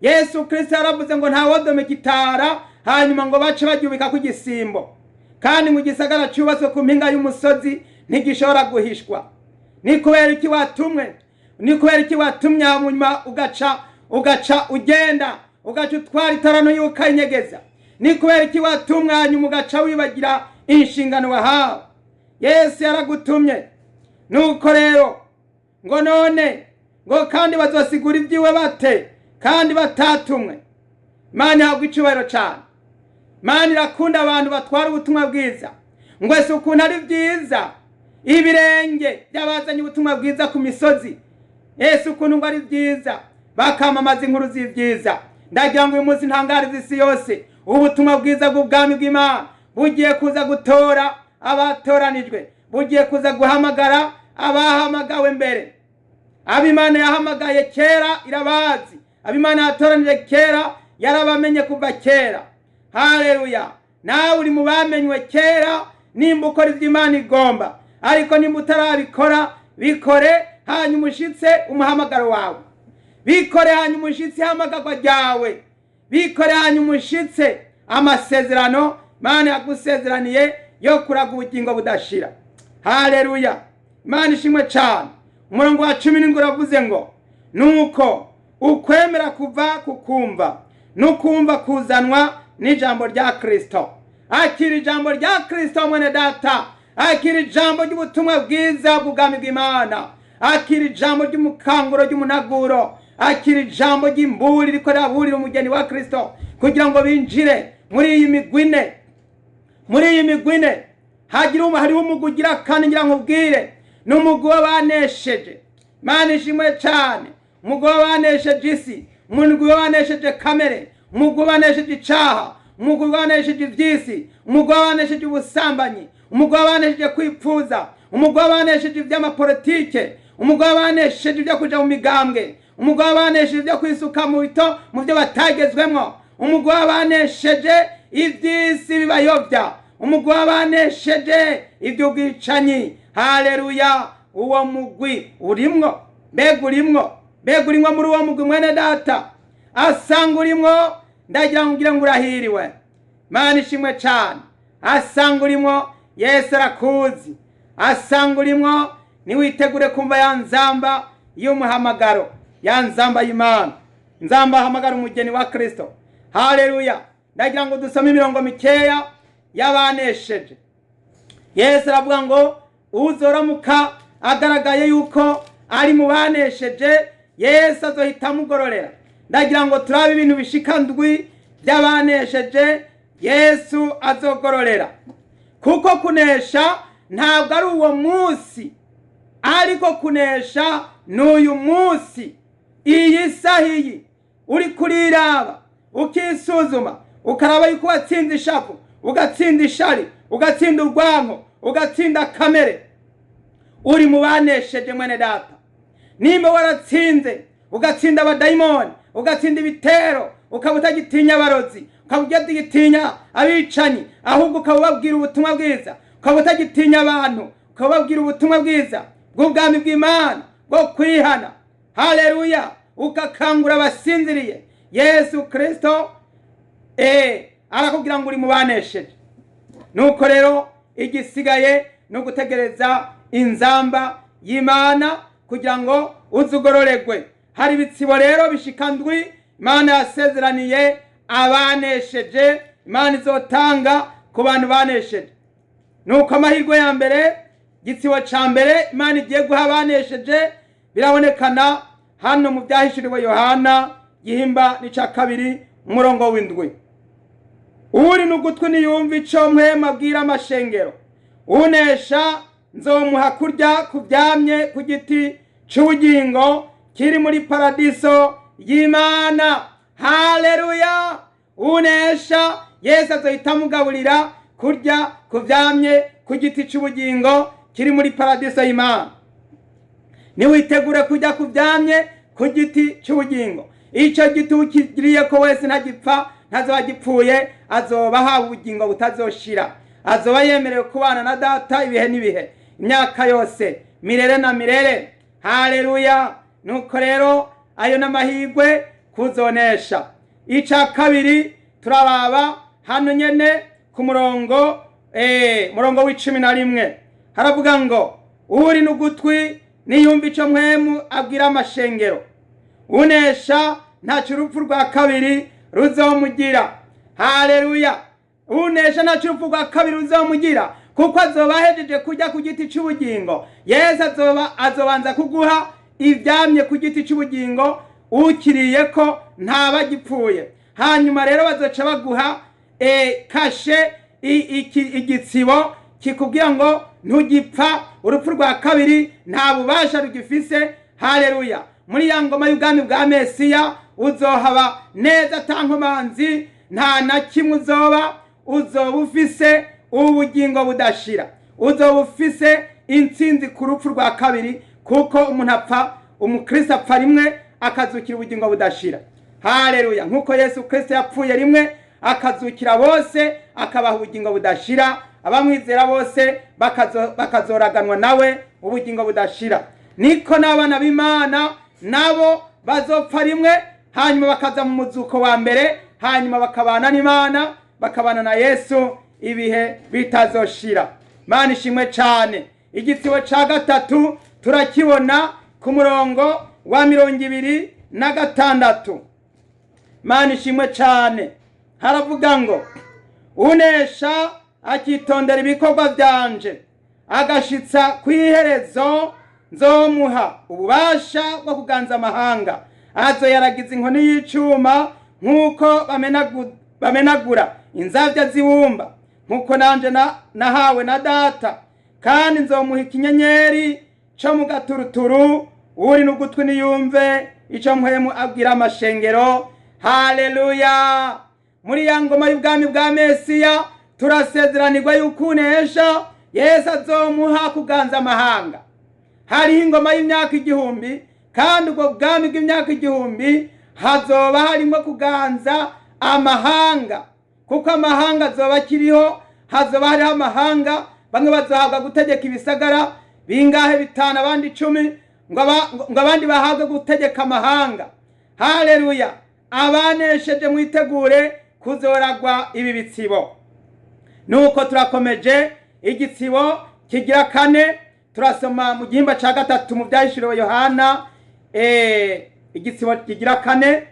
S1: Yesu Kristo yaravuze ngo ntawodomeka itara hanyuma ngo bace baryubika ku gisimbo, kandi mu gisagara cyubatswe ku mpinga y'umusozi ntigishobora guhishwa. Ni kubera iki watumwe? Ni kubera iki watumye hanyuma ugaca ugenda, ugaca utwara itarano y'ukayinyegeza? Ni kubera iki watumwe hanyuma ugaca wibagira inshingano wahawe? Yesu yaragutumye. Nuko rero ngo: none ngo kandi bazosigura ibyiwe bate kandi batatumwe? Imana ihabwa icubahiro cane. Imana irakunda abantu batwara ubutumwa bwiza. Ngo ese ukuntu ari byiza ibirenge by'abazanye ubutumwa bwiza ku misozi, ese ukuntu ngo ari byiza bakamamaza inkuru z'ibyiza! Ndagira ngo uyu munsi ntangarize isi yose ubutumwa bwiza bw'ubwami bw'Imana bugiye kuza gutora abatoranijwe, bugiye kuza guhamagara abahamagawe mbere. Ab'Imana yahamagaye kera irabazi, ab'Imana yatoranije kera yarabamenye kuva kera. Haleluya! Nawe uri mu bamenywe kera nimba ukora ivyo Imana igomba, ariko nimba utarabikora, bikore hanyuma ushitse umuhamagaro wawe, bikore hanyuma ushitse ihamagarwa ryawe, bikore hanyuma ushitse amasezerano Imana yagusezeraniye yo kuraga ubugingo budashira. Haleluya! Imana ishimwe cane. Umurongo wa 17 uravuze ngo: nuko ukwemera kuva kukumva, nukumva kuzanwa n'ijambo rya Kristo. Akira ijambo rya Kristo, mwene data, akira ijambo ry'ubutumwa bwiza bw'ubwami bw'Imana, akira ijambo ry'umukanguro ry'umunaguro, akira ijambo ry'imburi riko riraburira umugeni wa Kristo kugira ngo binjire muri iyi migwine, muri iyi migwine. Hagira hariho umugwi ugira kane ngira nkubwire, ni umugwi w'abanesheje. Imana ishimwe cyane. Umugwi w'abanesheje isi, umugwi w'abanesheje kamere, umugwi w'abanesheje icaha, umugwi w'abanesheje ivy'isi, umugwi w'abanesheje ubusambanyi, umugwi w'abanesheje kwipfuza, umugwi w'abanesheje ivy'amapolitike, umugwi w'abanesheje ibyo kuja mu migambwe, umugwi w'abanesheje ibyo kwisuka mu bito mu byo batagezwemwo, umugwi w'abanesheje ivy'isi bibayovya, umugwi w'abanesheje ivy'ubwicanyi. Haleluya! Uwo mugwi urimwo, mbega urimwo, mbega urimwo muri uwo mugwi mwene data, asanga urimwo, ndagira ngo ugire ngo urahiriwe. Imana ishimwe cane. Asanga urimwo, Yesu arakuzi. Asanga urimwo, niwitegure kumva ya nzamba y'umuhamagaro, ya nzamba y'Imana, nzamba ahamagara umugeni wa Kristo. Haleluya! Ndagira ngo dusome imirongo mikeya y'abanesheje. Yesu aravuga ngo uzoramuka agaragaye yuko ari mu banesheje, Yesu azohita amugororera. Ndagira ngo turabe ibintu bishika ndwi by'abanesheje Yesu azogororera. Kuko kunesha ntabwo ari uwo munsi, ariko kunesha n'uyu munsi. Iyi saha iyi uri kuriraba, ukisuzuma, ukaraba yuko watsinze ishavu, ugatsinda ishari, ugatsinda urwanko, ugatsinda kamere, uri mu banesheje mwene data. Nimba waratsinze, ugatsinda abadayimoni, ugatsinda ibitero, ukaba utagitinya abarozi, ukaba utagitinya abicanyi, ahubwo ukaba ubabwira ubutumwa bwiza, ukaba utagitinya abantu, ukaba ubabwira ubutumwa bwiza bw'ubwami bw'Imana bwo kwihana. Haleluya! Ukakangura abasinziriye. Yesu Kristo arakubwira ngo uri mu banesheje. Nuko rero igisigaye ni ugutegereza inzamba y'Imana kugira ngo uzugororegwe. Hari ibitsibo rero bishika ndwi Imana yasezeraniye abanesheje, Imana izotanga ku bantu banesheje. Nuko amahirwe ya mbere, igitsibo ca mbere Imana igiye guha abanesheje birabonekana hano mu byahishuriwe Yohana gihimba n'ica kabiri umurongo w'indwi. Uri n'ugutwi niyumva ico mpwema abwira amashengero, unesha nzomuha kurya ku vyamye ku giti c'ubugingo kiri muri paradiso y'Imana. Haleluya! Unesha Yesu azohita amugaburira kurya ku vyamye ku giti c'ubugingo kiri muri paradiso y'Imana. Niwitegure kujya ku vyamye ku giti c'ubugingo. Ico giti ukigiriye ko wese ntagipfa, ntazoba gipfuye, azoba ahawe ubugingo butazoshira, azoba yemerewe kubana na data ibihe n'ibihe, imyaka yose, mirere na mirere. Haleluya! Nuko rero ayo n'amahirwe kuzonesha. Ica kabiri turababa hano nyene ku murongo murongo w'icumi na rimwe, haravuga ngo uri n'ugutwi niyumva ico mpwemu abwira amashengero, unesha ntaco urupfu rwa kabiri ruzomugira. Haleluya! Unesha ntaco urupfu rwa kabiri ruzomugira, kuko azoba ahejeje kurya ku giti c'ubugingo. Yesu azobanza kuguha ivyamye ku giti c'ubugingo, ukiriye ko ntaba gipfuye. Hanyuma rero bazoca baguha kashe igitsibo kikubwira ngo ntugipfa, urupfu rwa kabiri nta bubasha rugifise. Haleluya! Muri ya ngoma y'ubwami bwa Mesiya uzohaba neza ata nkomanzi, nta na kimwe uzoba, uzoba ufise ubugingo budashira, uzoba ufise intsinzi ku rupfu rwa kabiri, kuko umuntu apfa, umukristo apfa rimwe akazukira ubugingo budashira. Haleluya! Nkuko Yesu Kristo yapfuye rimwe akazukira bose akabaha ubugingo budashira, abamwizera bose bakazoraganwa nawe ubugingo budashira. Niko n'abana b'Imana nabo bazopfa rimwe, hanyuma bakaza mu muzuko wa mbere, hanyuma bakabana n'Imana, bakabana na Yesu ibihe bitazoshira. Imana ishimwe cane. Igitsibo ca gatatu turakibona ku murongo wa 26. Imana ishimwe cane. Haravuga ngo unesha akitondera ibikorwa byanje agashitsa kw'iherezo, nzomuha ububasha bwo kuganza amahanga, azoyaragiza inkoni y'icuma nk'uko bamenagura inzabya z'ibumba, Nkuko nanje nahawe na Data, kandi nzomuha ikinyenyeri co mu gaturuturu. Uri n'ugutwi niyumve ico Mpwemu abwira amashengero. Haleluya! Muri ya ngoma y'ubwami bwa Mesiya turasezeranirwa yuko unesha Yesu azomuha kuganza amahanga. Hariho ingoma y'imyaka 1000, kandi ubwo bwami bw'imyaka 1000 hazoba harimo kuganza amahanga, kuko amahanga azoba akiriho. Hazoba hariho amahanga, bamwe bazohabwa gutegeka ibisagara bingahe, 5, abandi 10, ngo abandi bahabwe gutegeka amahanga. Haleluya! Abanesheje mwitegure kuzoragwa ibi bitsibo. Nuko turakomeje igitsibo kigira kane, turasoma mu gihimba ca 3 mu Vyahishuriwe Yohana, igitsibo kigira kane,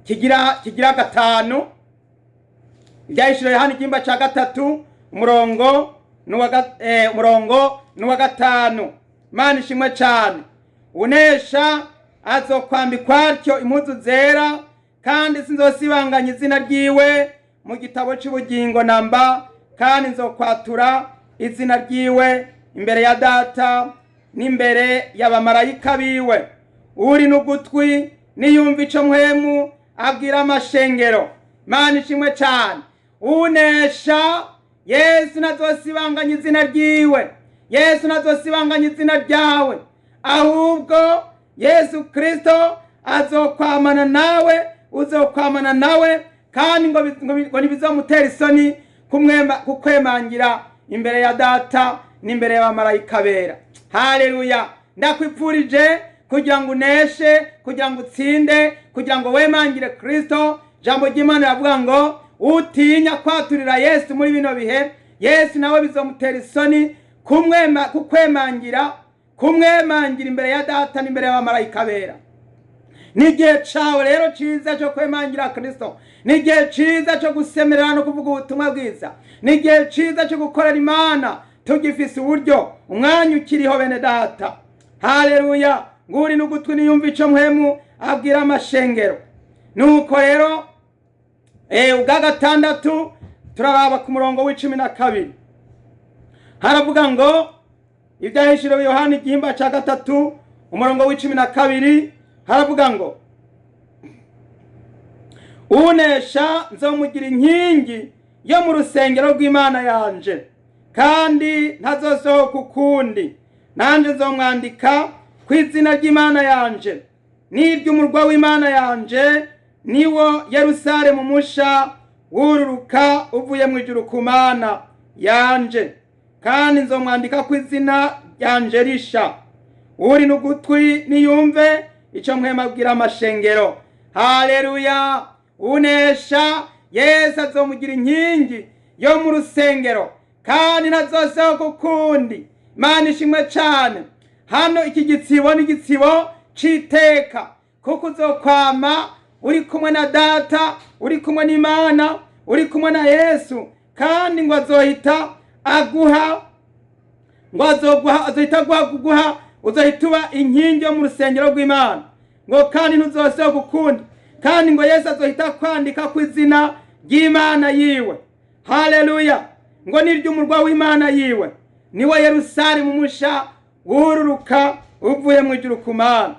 S1: kigira 5. Ivyahishuriwe Yohana igihimba ca 3, umurongo n'uwa 5. Imana ishimwe cane. Unesha azokwambikwa atyo impuzu zera, kandi sinzosibanganya izina ryiwe mu gitabo c'ubugingo namba, kandi nzokwatura izina ryiwe imbere ya Data n'imbere y'abamarayika biwe. Uri n'ugutwi niyumva ico Mpwemu abwira amashengero. Imana ishimwe cane. Unesha, Yesu ntazosibanganya izina ryiwe, Yesu ntazosibanganya izina ryawe, ahubwo Yesu Kristo azokwamana nawe, uzokwamana nawe, kandi ngo ntibizomutera isoni kukwemangira imbere ya Data n'imbere y'abamarayika bera. Haleluya! Ndakwipfurije kugira ngo uneshe, kugira ngo utsinde, kugira ngo wemangire Kristo. Jambo ry'Imana riravuga ngo utinya kwaturira Yesu muri bino bihe, Yesu nawe bizomutera isoni kumwemangira imbere ya Data n'imbere y'abamarayika bera. N'igihe cawe rero ciza cyo kwemangira Kristo, n'igihe ciza cyo gusemerera no kuvuga ubutumwa bwiza, n'igihe ciza cyo gukorera Imana tugifise uburyo, umwanya ukiriho bene Data. Haleluya! Nguri n'ugutwi niyumva ico Mpwemu abwira amashengero. Nuko rero ubwa 6 turaraba ku murongo w'12. Haravuga ngo Ivyahishuriwe Yohana igihimba ca 3 umurongo w'12, haravuga ngo unesha nzomugira inkingi yo mu rusengero rw'Imana yanje, kandi ntazosohoka ukundi, nanje nzomwandika ku izina ry'Imana yanje n'iry'umurwa w'Imana yanje, niwo Yerusalemu musha wururuka uvuye mu ijuru ku Mana yanje, kandi nzomwandika ku izina ryanje risha. Uri n'ugutwi niyumve ico Mpwemu abwira amashengero. Haleluya! Unesha Yesu azomugira inkingi yo mu rusengero, kandi ntazosohoka ukundi. Imana ishimwe cane. Hano iki gitsibo ni igitsibo c'iteka, kuko uzokwama uri kumwe na Data, uri kumwe n'Imana, uri kumwe na Yesu, kandi ngo azohita aguha, ngo azoguha, azohita aguha, uzohita uba inkingi yo mu rusengero rw'Imana, ngo kandi ntuzosohoka ukundi, kandi ngo Yesu azohita kwandika ku izina ry'Imana yiwe. Haleluya! Ngo n'iry'umurwa w'Imana yiwe, niwe Yerusalemu musha wururuka uvuye mu ijuru ku Mana.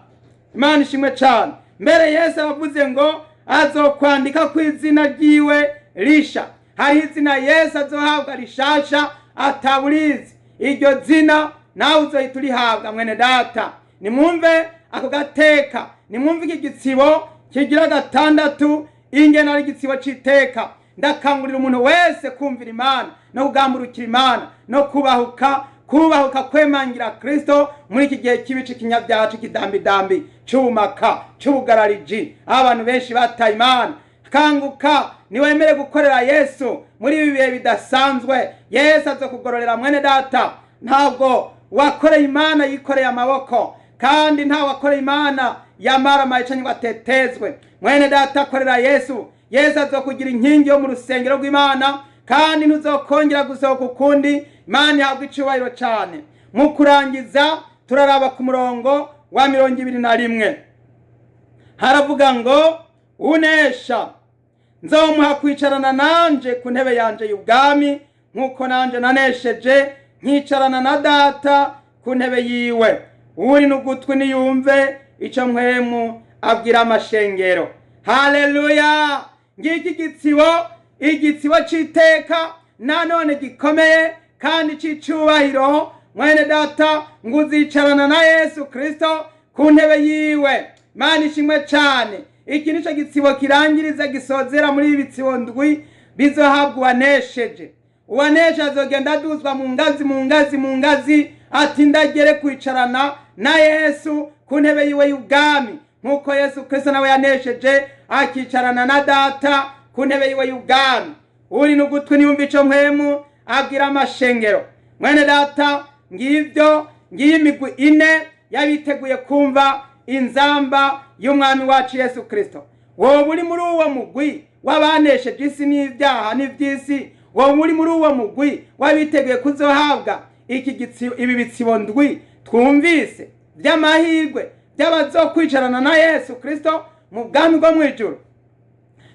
S1: Imana ishimwe cane. Mbere Yesu avuze ngo azokwandika ku izina ryiwe risha. Hari izina Yesu azohabwa rishasha ataburizi. Iryo zina nawe uzohita urihabwa mwene Data. Nimwumve ako gateka, nimwumve iki gitsibo kigira 6, ingena ari igitsibo c'iteka. Ndakangurira umuntu wese kumvira Imana no kugamburukira Imana no kubahuka kwemangira Kristo muri iki gihe kibi c'ikinyabyaha c'ikidambidambi c'ubumaka c'ubugarariji, abantu benshi bataye Imana. Kanguka, niwemere gukorera Yesu muri ibi bihe bidasanzwe. Yesu azokugororera mwene Data. Ntabwo wakoreye Imana yikoreye amaboko, kandi nta wakoreye Imana yamara canke ngo atetezwe. Mwene Data, akorera Yesu. Yesu azokugira inkingi yo mu rusengero rw'Imana, kandi ntuzokongera gusohoka ukundi. Imana ihabwa icubahiro cane. Mu kurangiza turaraba ku murongo wa 21. Haravuga ngo unesha Nzomuha kwicarana nanje ku ntebe yanje y'ubwami, nk'uko nanje nanesheje nkicarana na Data ku ntebe yiwe. Uri n'ugutwi niyumve ico Mpwemu abwira amashengero. Haleluya! Ngiki gitsibo, igitsibo c'iteka nanone gikomeye kandi c'icubahiro. Mwene Data, ngo uzicarana na Yesu Kristo ku ntebe yiwe. Mana ishimwe cane. Iki nico gitsibo kirangiriza, gisozera muri ibi bitsibo ndwi bizohabwa uwanesheje. Uwanesha azogenda aduzwa mu ngazi, mu ngazi, mu ngazi, ati ndagere kwicarana na Yesu ku ntebe yiwe y'ubwami, nk'uko Yesu Kristo nawe yanesheje akicarana na Data ku ntebe yiwe y'ubwami. Uri n'ugutwi niyumva ico Mpwemu abwira amashengero. Mwene Data, ngivyo, ngiyi imigwi ine yabiteguye kumva inzamba y'Umwami wacu Yesu Kristo. Wowe uri muri uwo mugwi w'abanesheje isi n'ibyaha n'ivy'isi, wowe uri muri uwo mugwi wabiteguye kuzohabwa iki gitsibo, ibi bitsibo ndwi twumvise by'amahirwe by'abazokwicarana na Yesu Kristo mu bwami bwo mw'ijuru.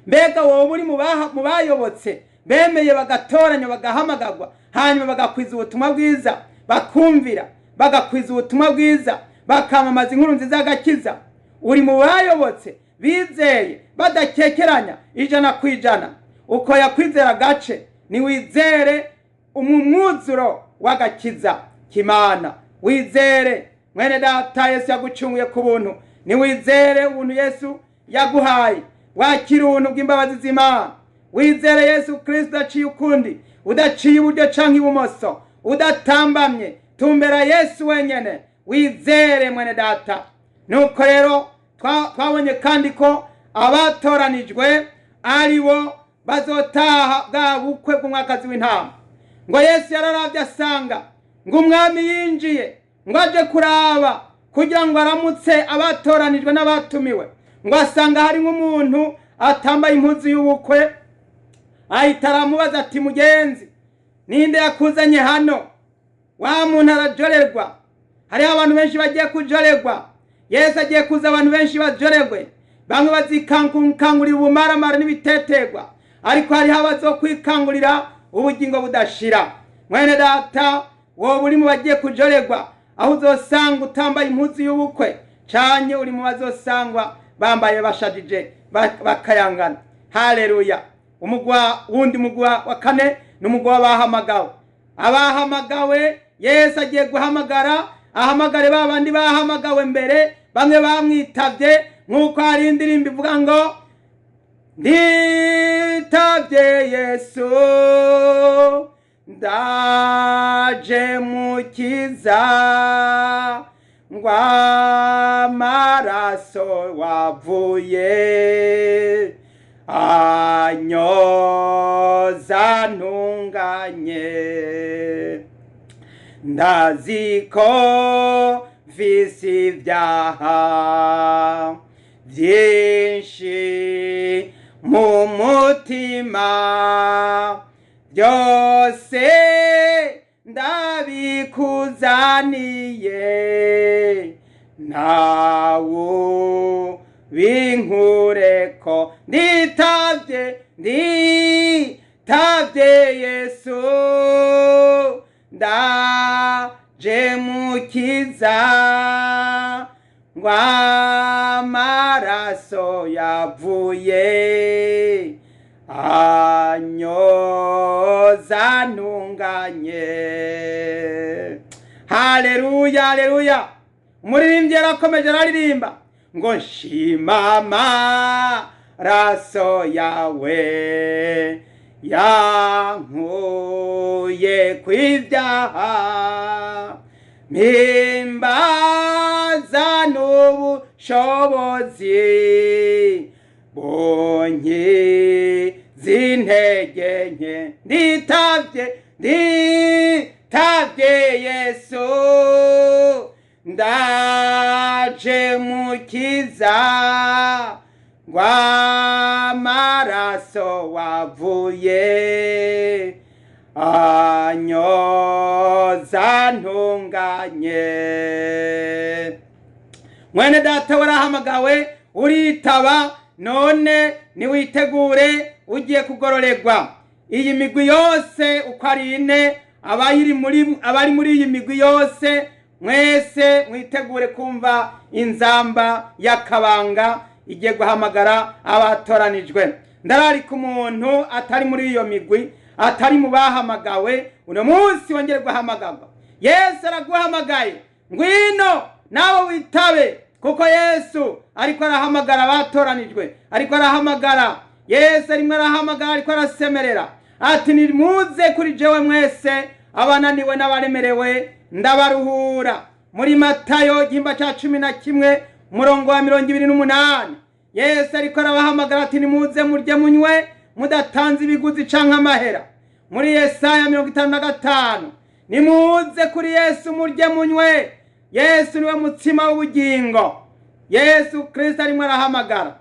S1: Mbega wowe uri mu bayobotse, bemeye, bagatoranya, bagahamagagwa, hanyuma bagakwiza ubutumwa bwiza, bakumvira, bagakwiza ubutumwa bwiza, bakamamaza inkuru nziza y'agakiza? Uri mu bayobotse, bizeye badakekeranya 100%? Uko yakwizera gace, niwizere umwuzuro w'agakiza kimana. Wizere, mwene Data, Yesu yagucunguye ku buntu. Niwizere ubuntu Yesu yaguhaye, wakira ubuntu bw'imbabazi z'Imana. Wizere Yesu Kristo udaciye ukundi, udaciye iburyo canke ibumoso, udatambamye. Tumbera Yesu wenyene, wizere, mwene Data. Nuko rero twabonye kandi ko abatoranijwe ari bo bazotaha bwa bukwe bw'umwakazi w'intama. Ngo Yesu yararavye, asanga ngo umwami yinjiye ngo aje kuraba kugira ngo aramutse abatoranijwe n'abatumiwe, ngo asanga hari nk'umuntu atambaye impuzu y'ubukwe. Ahita aramubaza ati: "Mugenzi, ninde yakuzanye hano?" Wa muntu arajorerwa. Hariho abantu benshi bagiye kujorerwa. Yesu agiye kuza, abantu benshi bajorerwe. Bamwe bazikangurira ubumaramara n'ibitetegwa, ariko hariho abazokwikangurira ubugingo budashira. Mwene Data, wowe uri mu bagiye kujorerwa, aho uzosanga utambaye impuzu y'ubukwe, canye uri mu bazosangwa bambaye, bashajije, bakayangana? Haleluya! Umugwa wundi, mugwa wa kane, ni umugwa w'abahamagawe. Abahamagawe, Yesu agiye guhamagara, ahamagare ba bandi bahamagawe mbere, bamwe bamwitavye, nk'uko hari indirimbo ivuga ngo: "Nditavye Yesu, ndaje mukiza, ngo amaraso wavuye anyoza ntunganye. Ndazi ko mfise ibyaha byinshi mu mutima, byose ndabikuzaniye, ntawu binkureko. Nditavye, nditavye Yesu, ndaje mukiza, ngo amaraso yavuye anyoza ntunganye." Haleluya, haleluya! Umuririmbyi yarakomeje araririmba ngo: "Nshima amaraso yawe yankuye kw'ibyaha, mpimbaza n'ubushobozi bunkiza intege nke. Nditavye, nditavye Yesu, ndaje mukiza, ngo amaraso wavuye anyoza ntunganye." Mwene Data, warahamagawe uritaba, none niwitegure. ugiye kugororerwa. Iyi migwi yose uko ari ine, abari muri iyi migwi yose mwese mwitegure kumva inzamba y'akabanga igiye guhamagara abatoranijwe. Ndararika umuntu atari muri iyo migwi, atari mu bahamagawe, uno munsi wongere guhamagarwa. Yesu araguhamagaye, ngwino nawe witabe, kuko Yesu ariko arahamagara abatoranijwe, ariko arahamagara. Yesu arimo arahamagara, ariko arasemerera ati nimuze kuri jewe mwese abananiwe n'abaremerewe, ndabaruhura. Muri Matayo igihimba cya 11 umurongo wa 28, Yesu ariko arabahamagara ati nimuze murye munywe mudatanze ibiguzi canke amahera. Muri Yesaya 55, nimuze kuri Yesu murye munywe. Yesu niwe mutsima w'ubugingo. Yesu Kristo arimo arahamagara.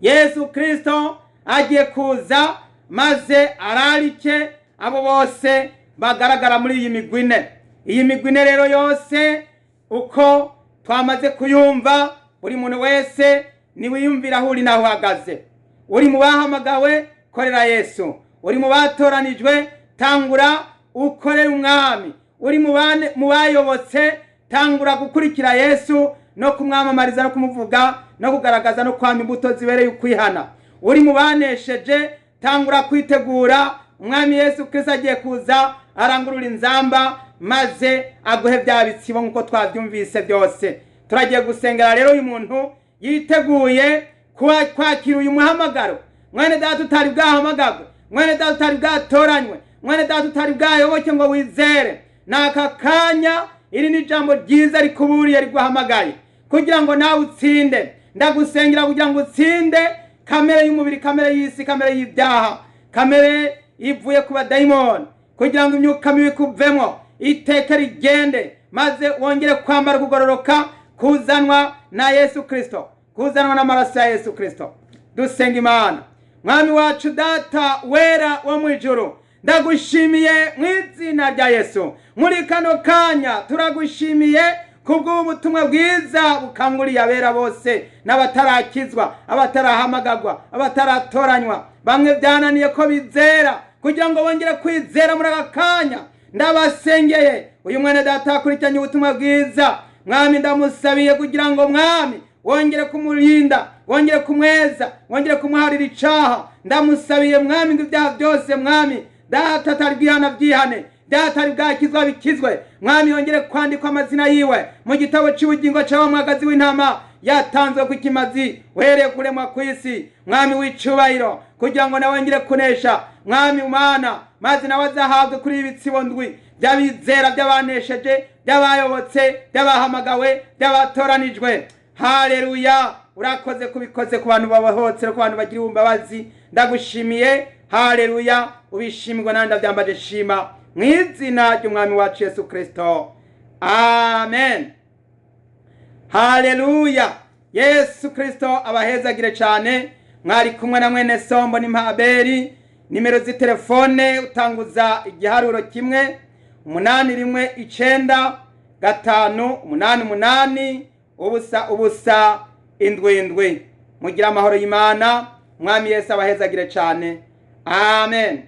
S1: Yesu Kristo agiye kuza maze ararike abo bose bagaragara muri iyi migwi ine. Iyi migwi ine rero yose uko twamaze kuyumva, buri muntu wese niwiyumvira aho uri naho uhagaze. Uri mu bahamagawe, korera Yesu. Uri mu batoranijwe, tangura ukorere umwami. Uri mu bayobotse, tangura gukurikira Yesu no kumwamamariza no kumuvuga no kugaragaza no kwama imbuto zibereye ukwihana. Uri mu banesheje, tangura kwitegura. Umwami Yesu Kristo agiye kuza arangurura inzamba maze aguhe bya bitsibo nk'uko twabyumvise byose. Turagiye gusengera rero uyu muntu yiteguye kwakira uyu muhamagaro. Mwene data utari bwahamagarwe, mwene data utari bwatoranywe, mwene data utari bwayoboke ngo wizere, n'aka kanya iri ni ijambo ryiza rikuburiye riguhamagaye kugira ngo nawe utsinde. Ndagusengera kugira ngo utsinde kamere y'umubiri, kamere y'isi, kamere y'ibyaha, kamere ivuye ku badayimoni, kugira ngo imyuka mibi ikuvemo, iteka rigende, maze wongere kwambara kugororoka kuzanwa na Yesu Kristo, kuzanwa n'amaraso ya Yesu Kristo. Dusenga Imana. Mwami wacu Data wera wo mu ijuru, ndagushimiye mu izina rya Yesu. Muri kano kanya turagushimiye kubw'ubutumwa bwiza bukanguriye abera bose n'abatarakizwa, abatarahamagagwa, abataratoranywa, bamwe byananiye ko bizera kugira ngo bongere kwizera muri aka kanya. Ndabasengeye uyu mwene data akurikiranye ubutumwa bwiza, Mwami ndamusabiye kugira ngo Mwami wongere kumurinda, wongere kumweza, wongere kumuharira icaha. Ndamusabiye Mwami ngo ibyaha byose Mwami data atari bwihana byihane, data ari bwakizwa bikizwe. Mwami yongere kwandikwa amazina yiwe mu gitabo cy'ubugingo cy'awa mwagazi w'intama yatanzwe ku kimazi uhereye kuremwa kw'isi. Mwami w'icubahiro, kugira ngo nawe wongere kunesha Mwami Mana, maze nawe azahabwe kuri ibitsibo ndwi by'abizera, by'abanesheje, by'abayobotse, by'abahamagawe, by'abatoranijwe. Haleluya, urakoze kubikoze ku bantu babohotse, ku bantu bagira imbabazi. Ndagushimiye. Haleluya, ubishimirwa nandi ndabyambaje shima mu izina ry'umwami wacu Yesu Kristo, amen. Haleluya. Yesu Kristo abahezagire cyane. Mwari kumwe na mwene Sombo ni Mpaberi. Nimero z'itelefone utanguza igiharuro 1 8 1 9 5 8 8 0 0 7 7. Mugira amahoro y'Imana. Mwami Yesu abahezagire cyane. Amen.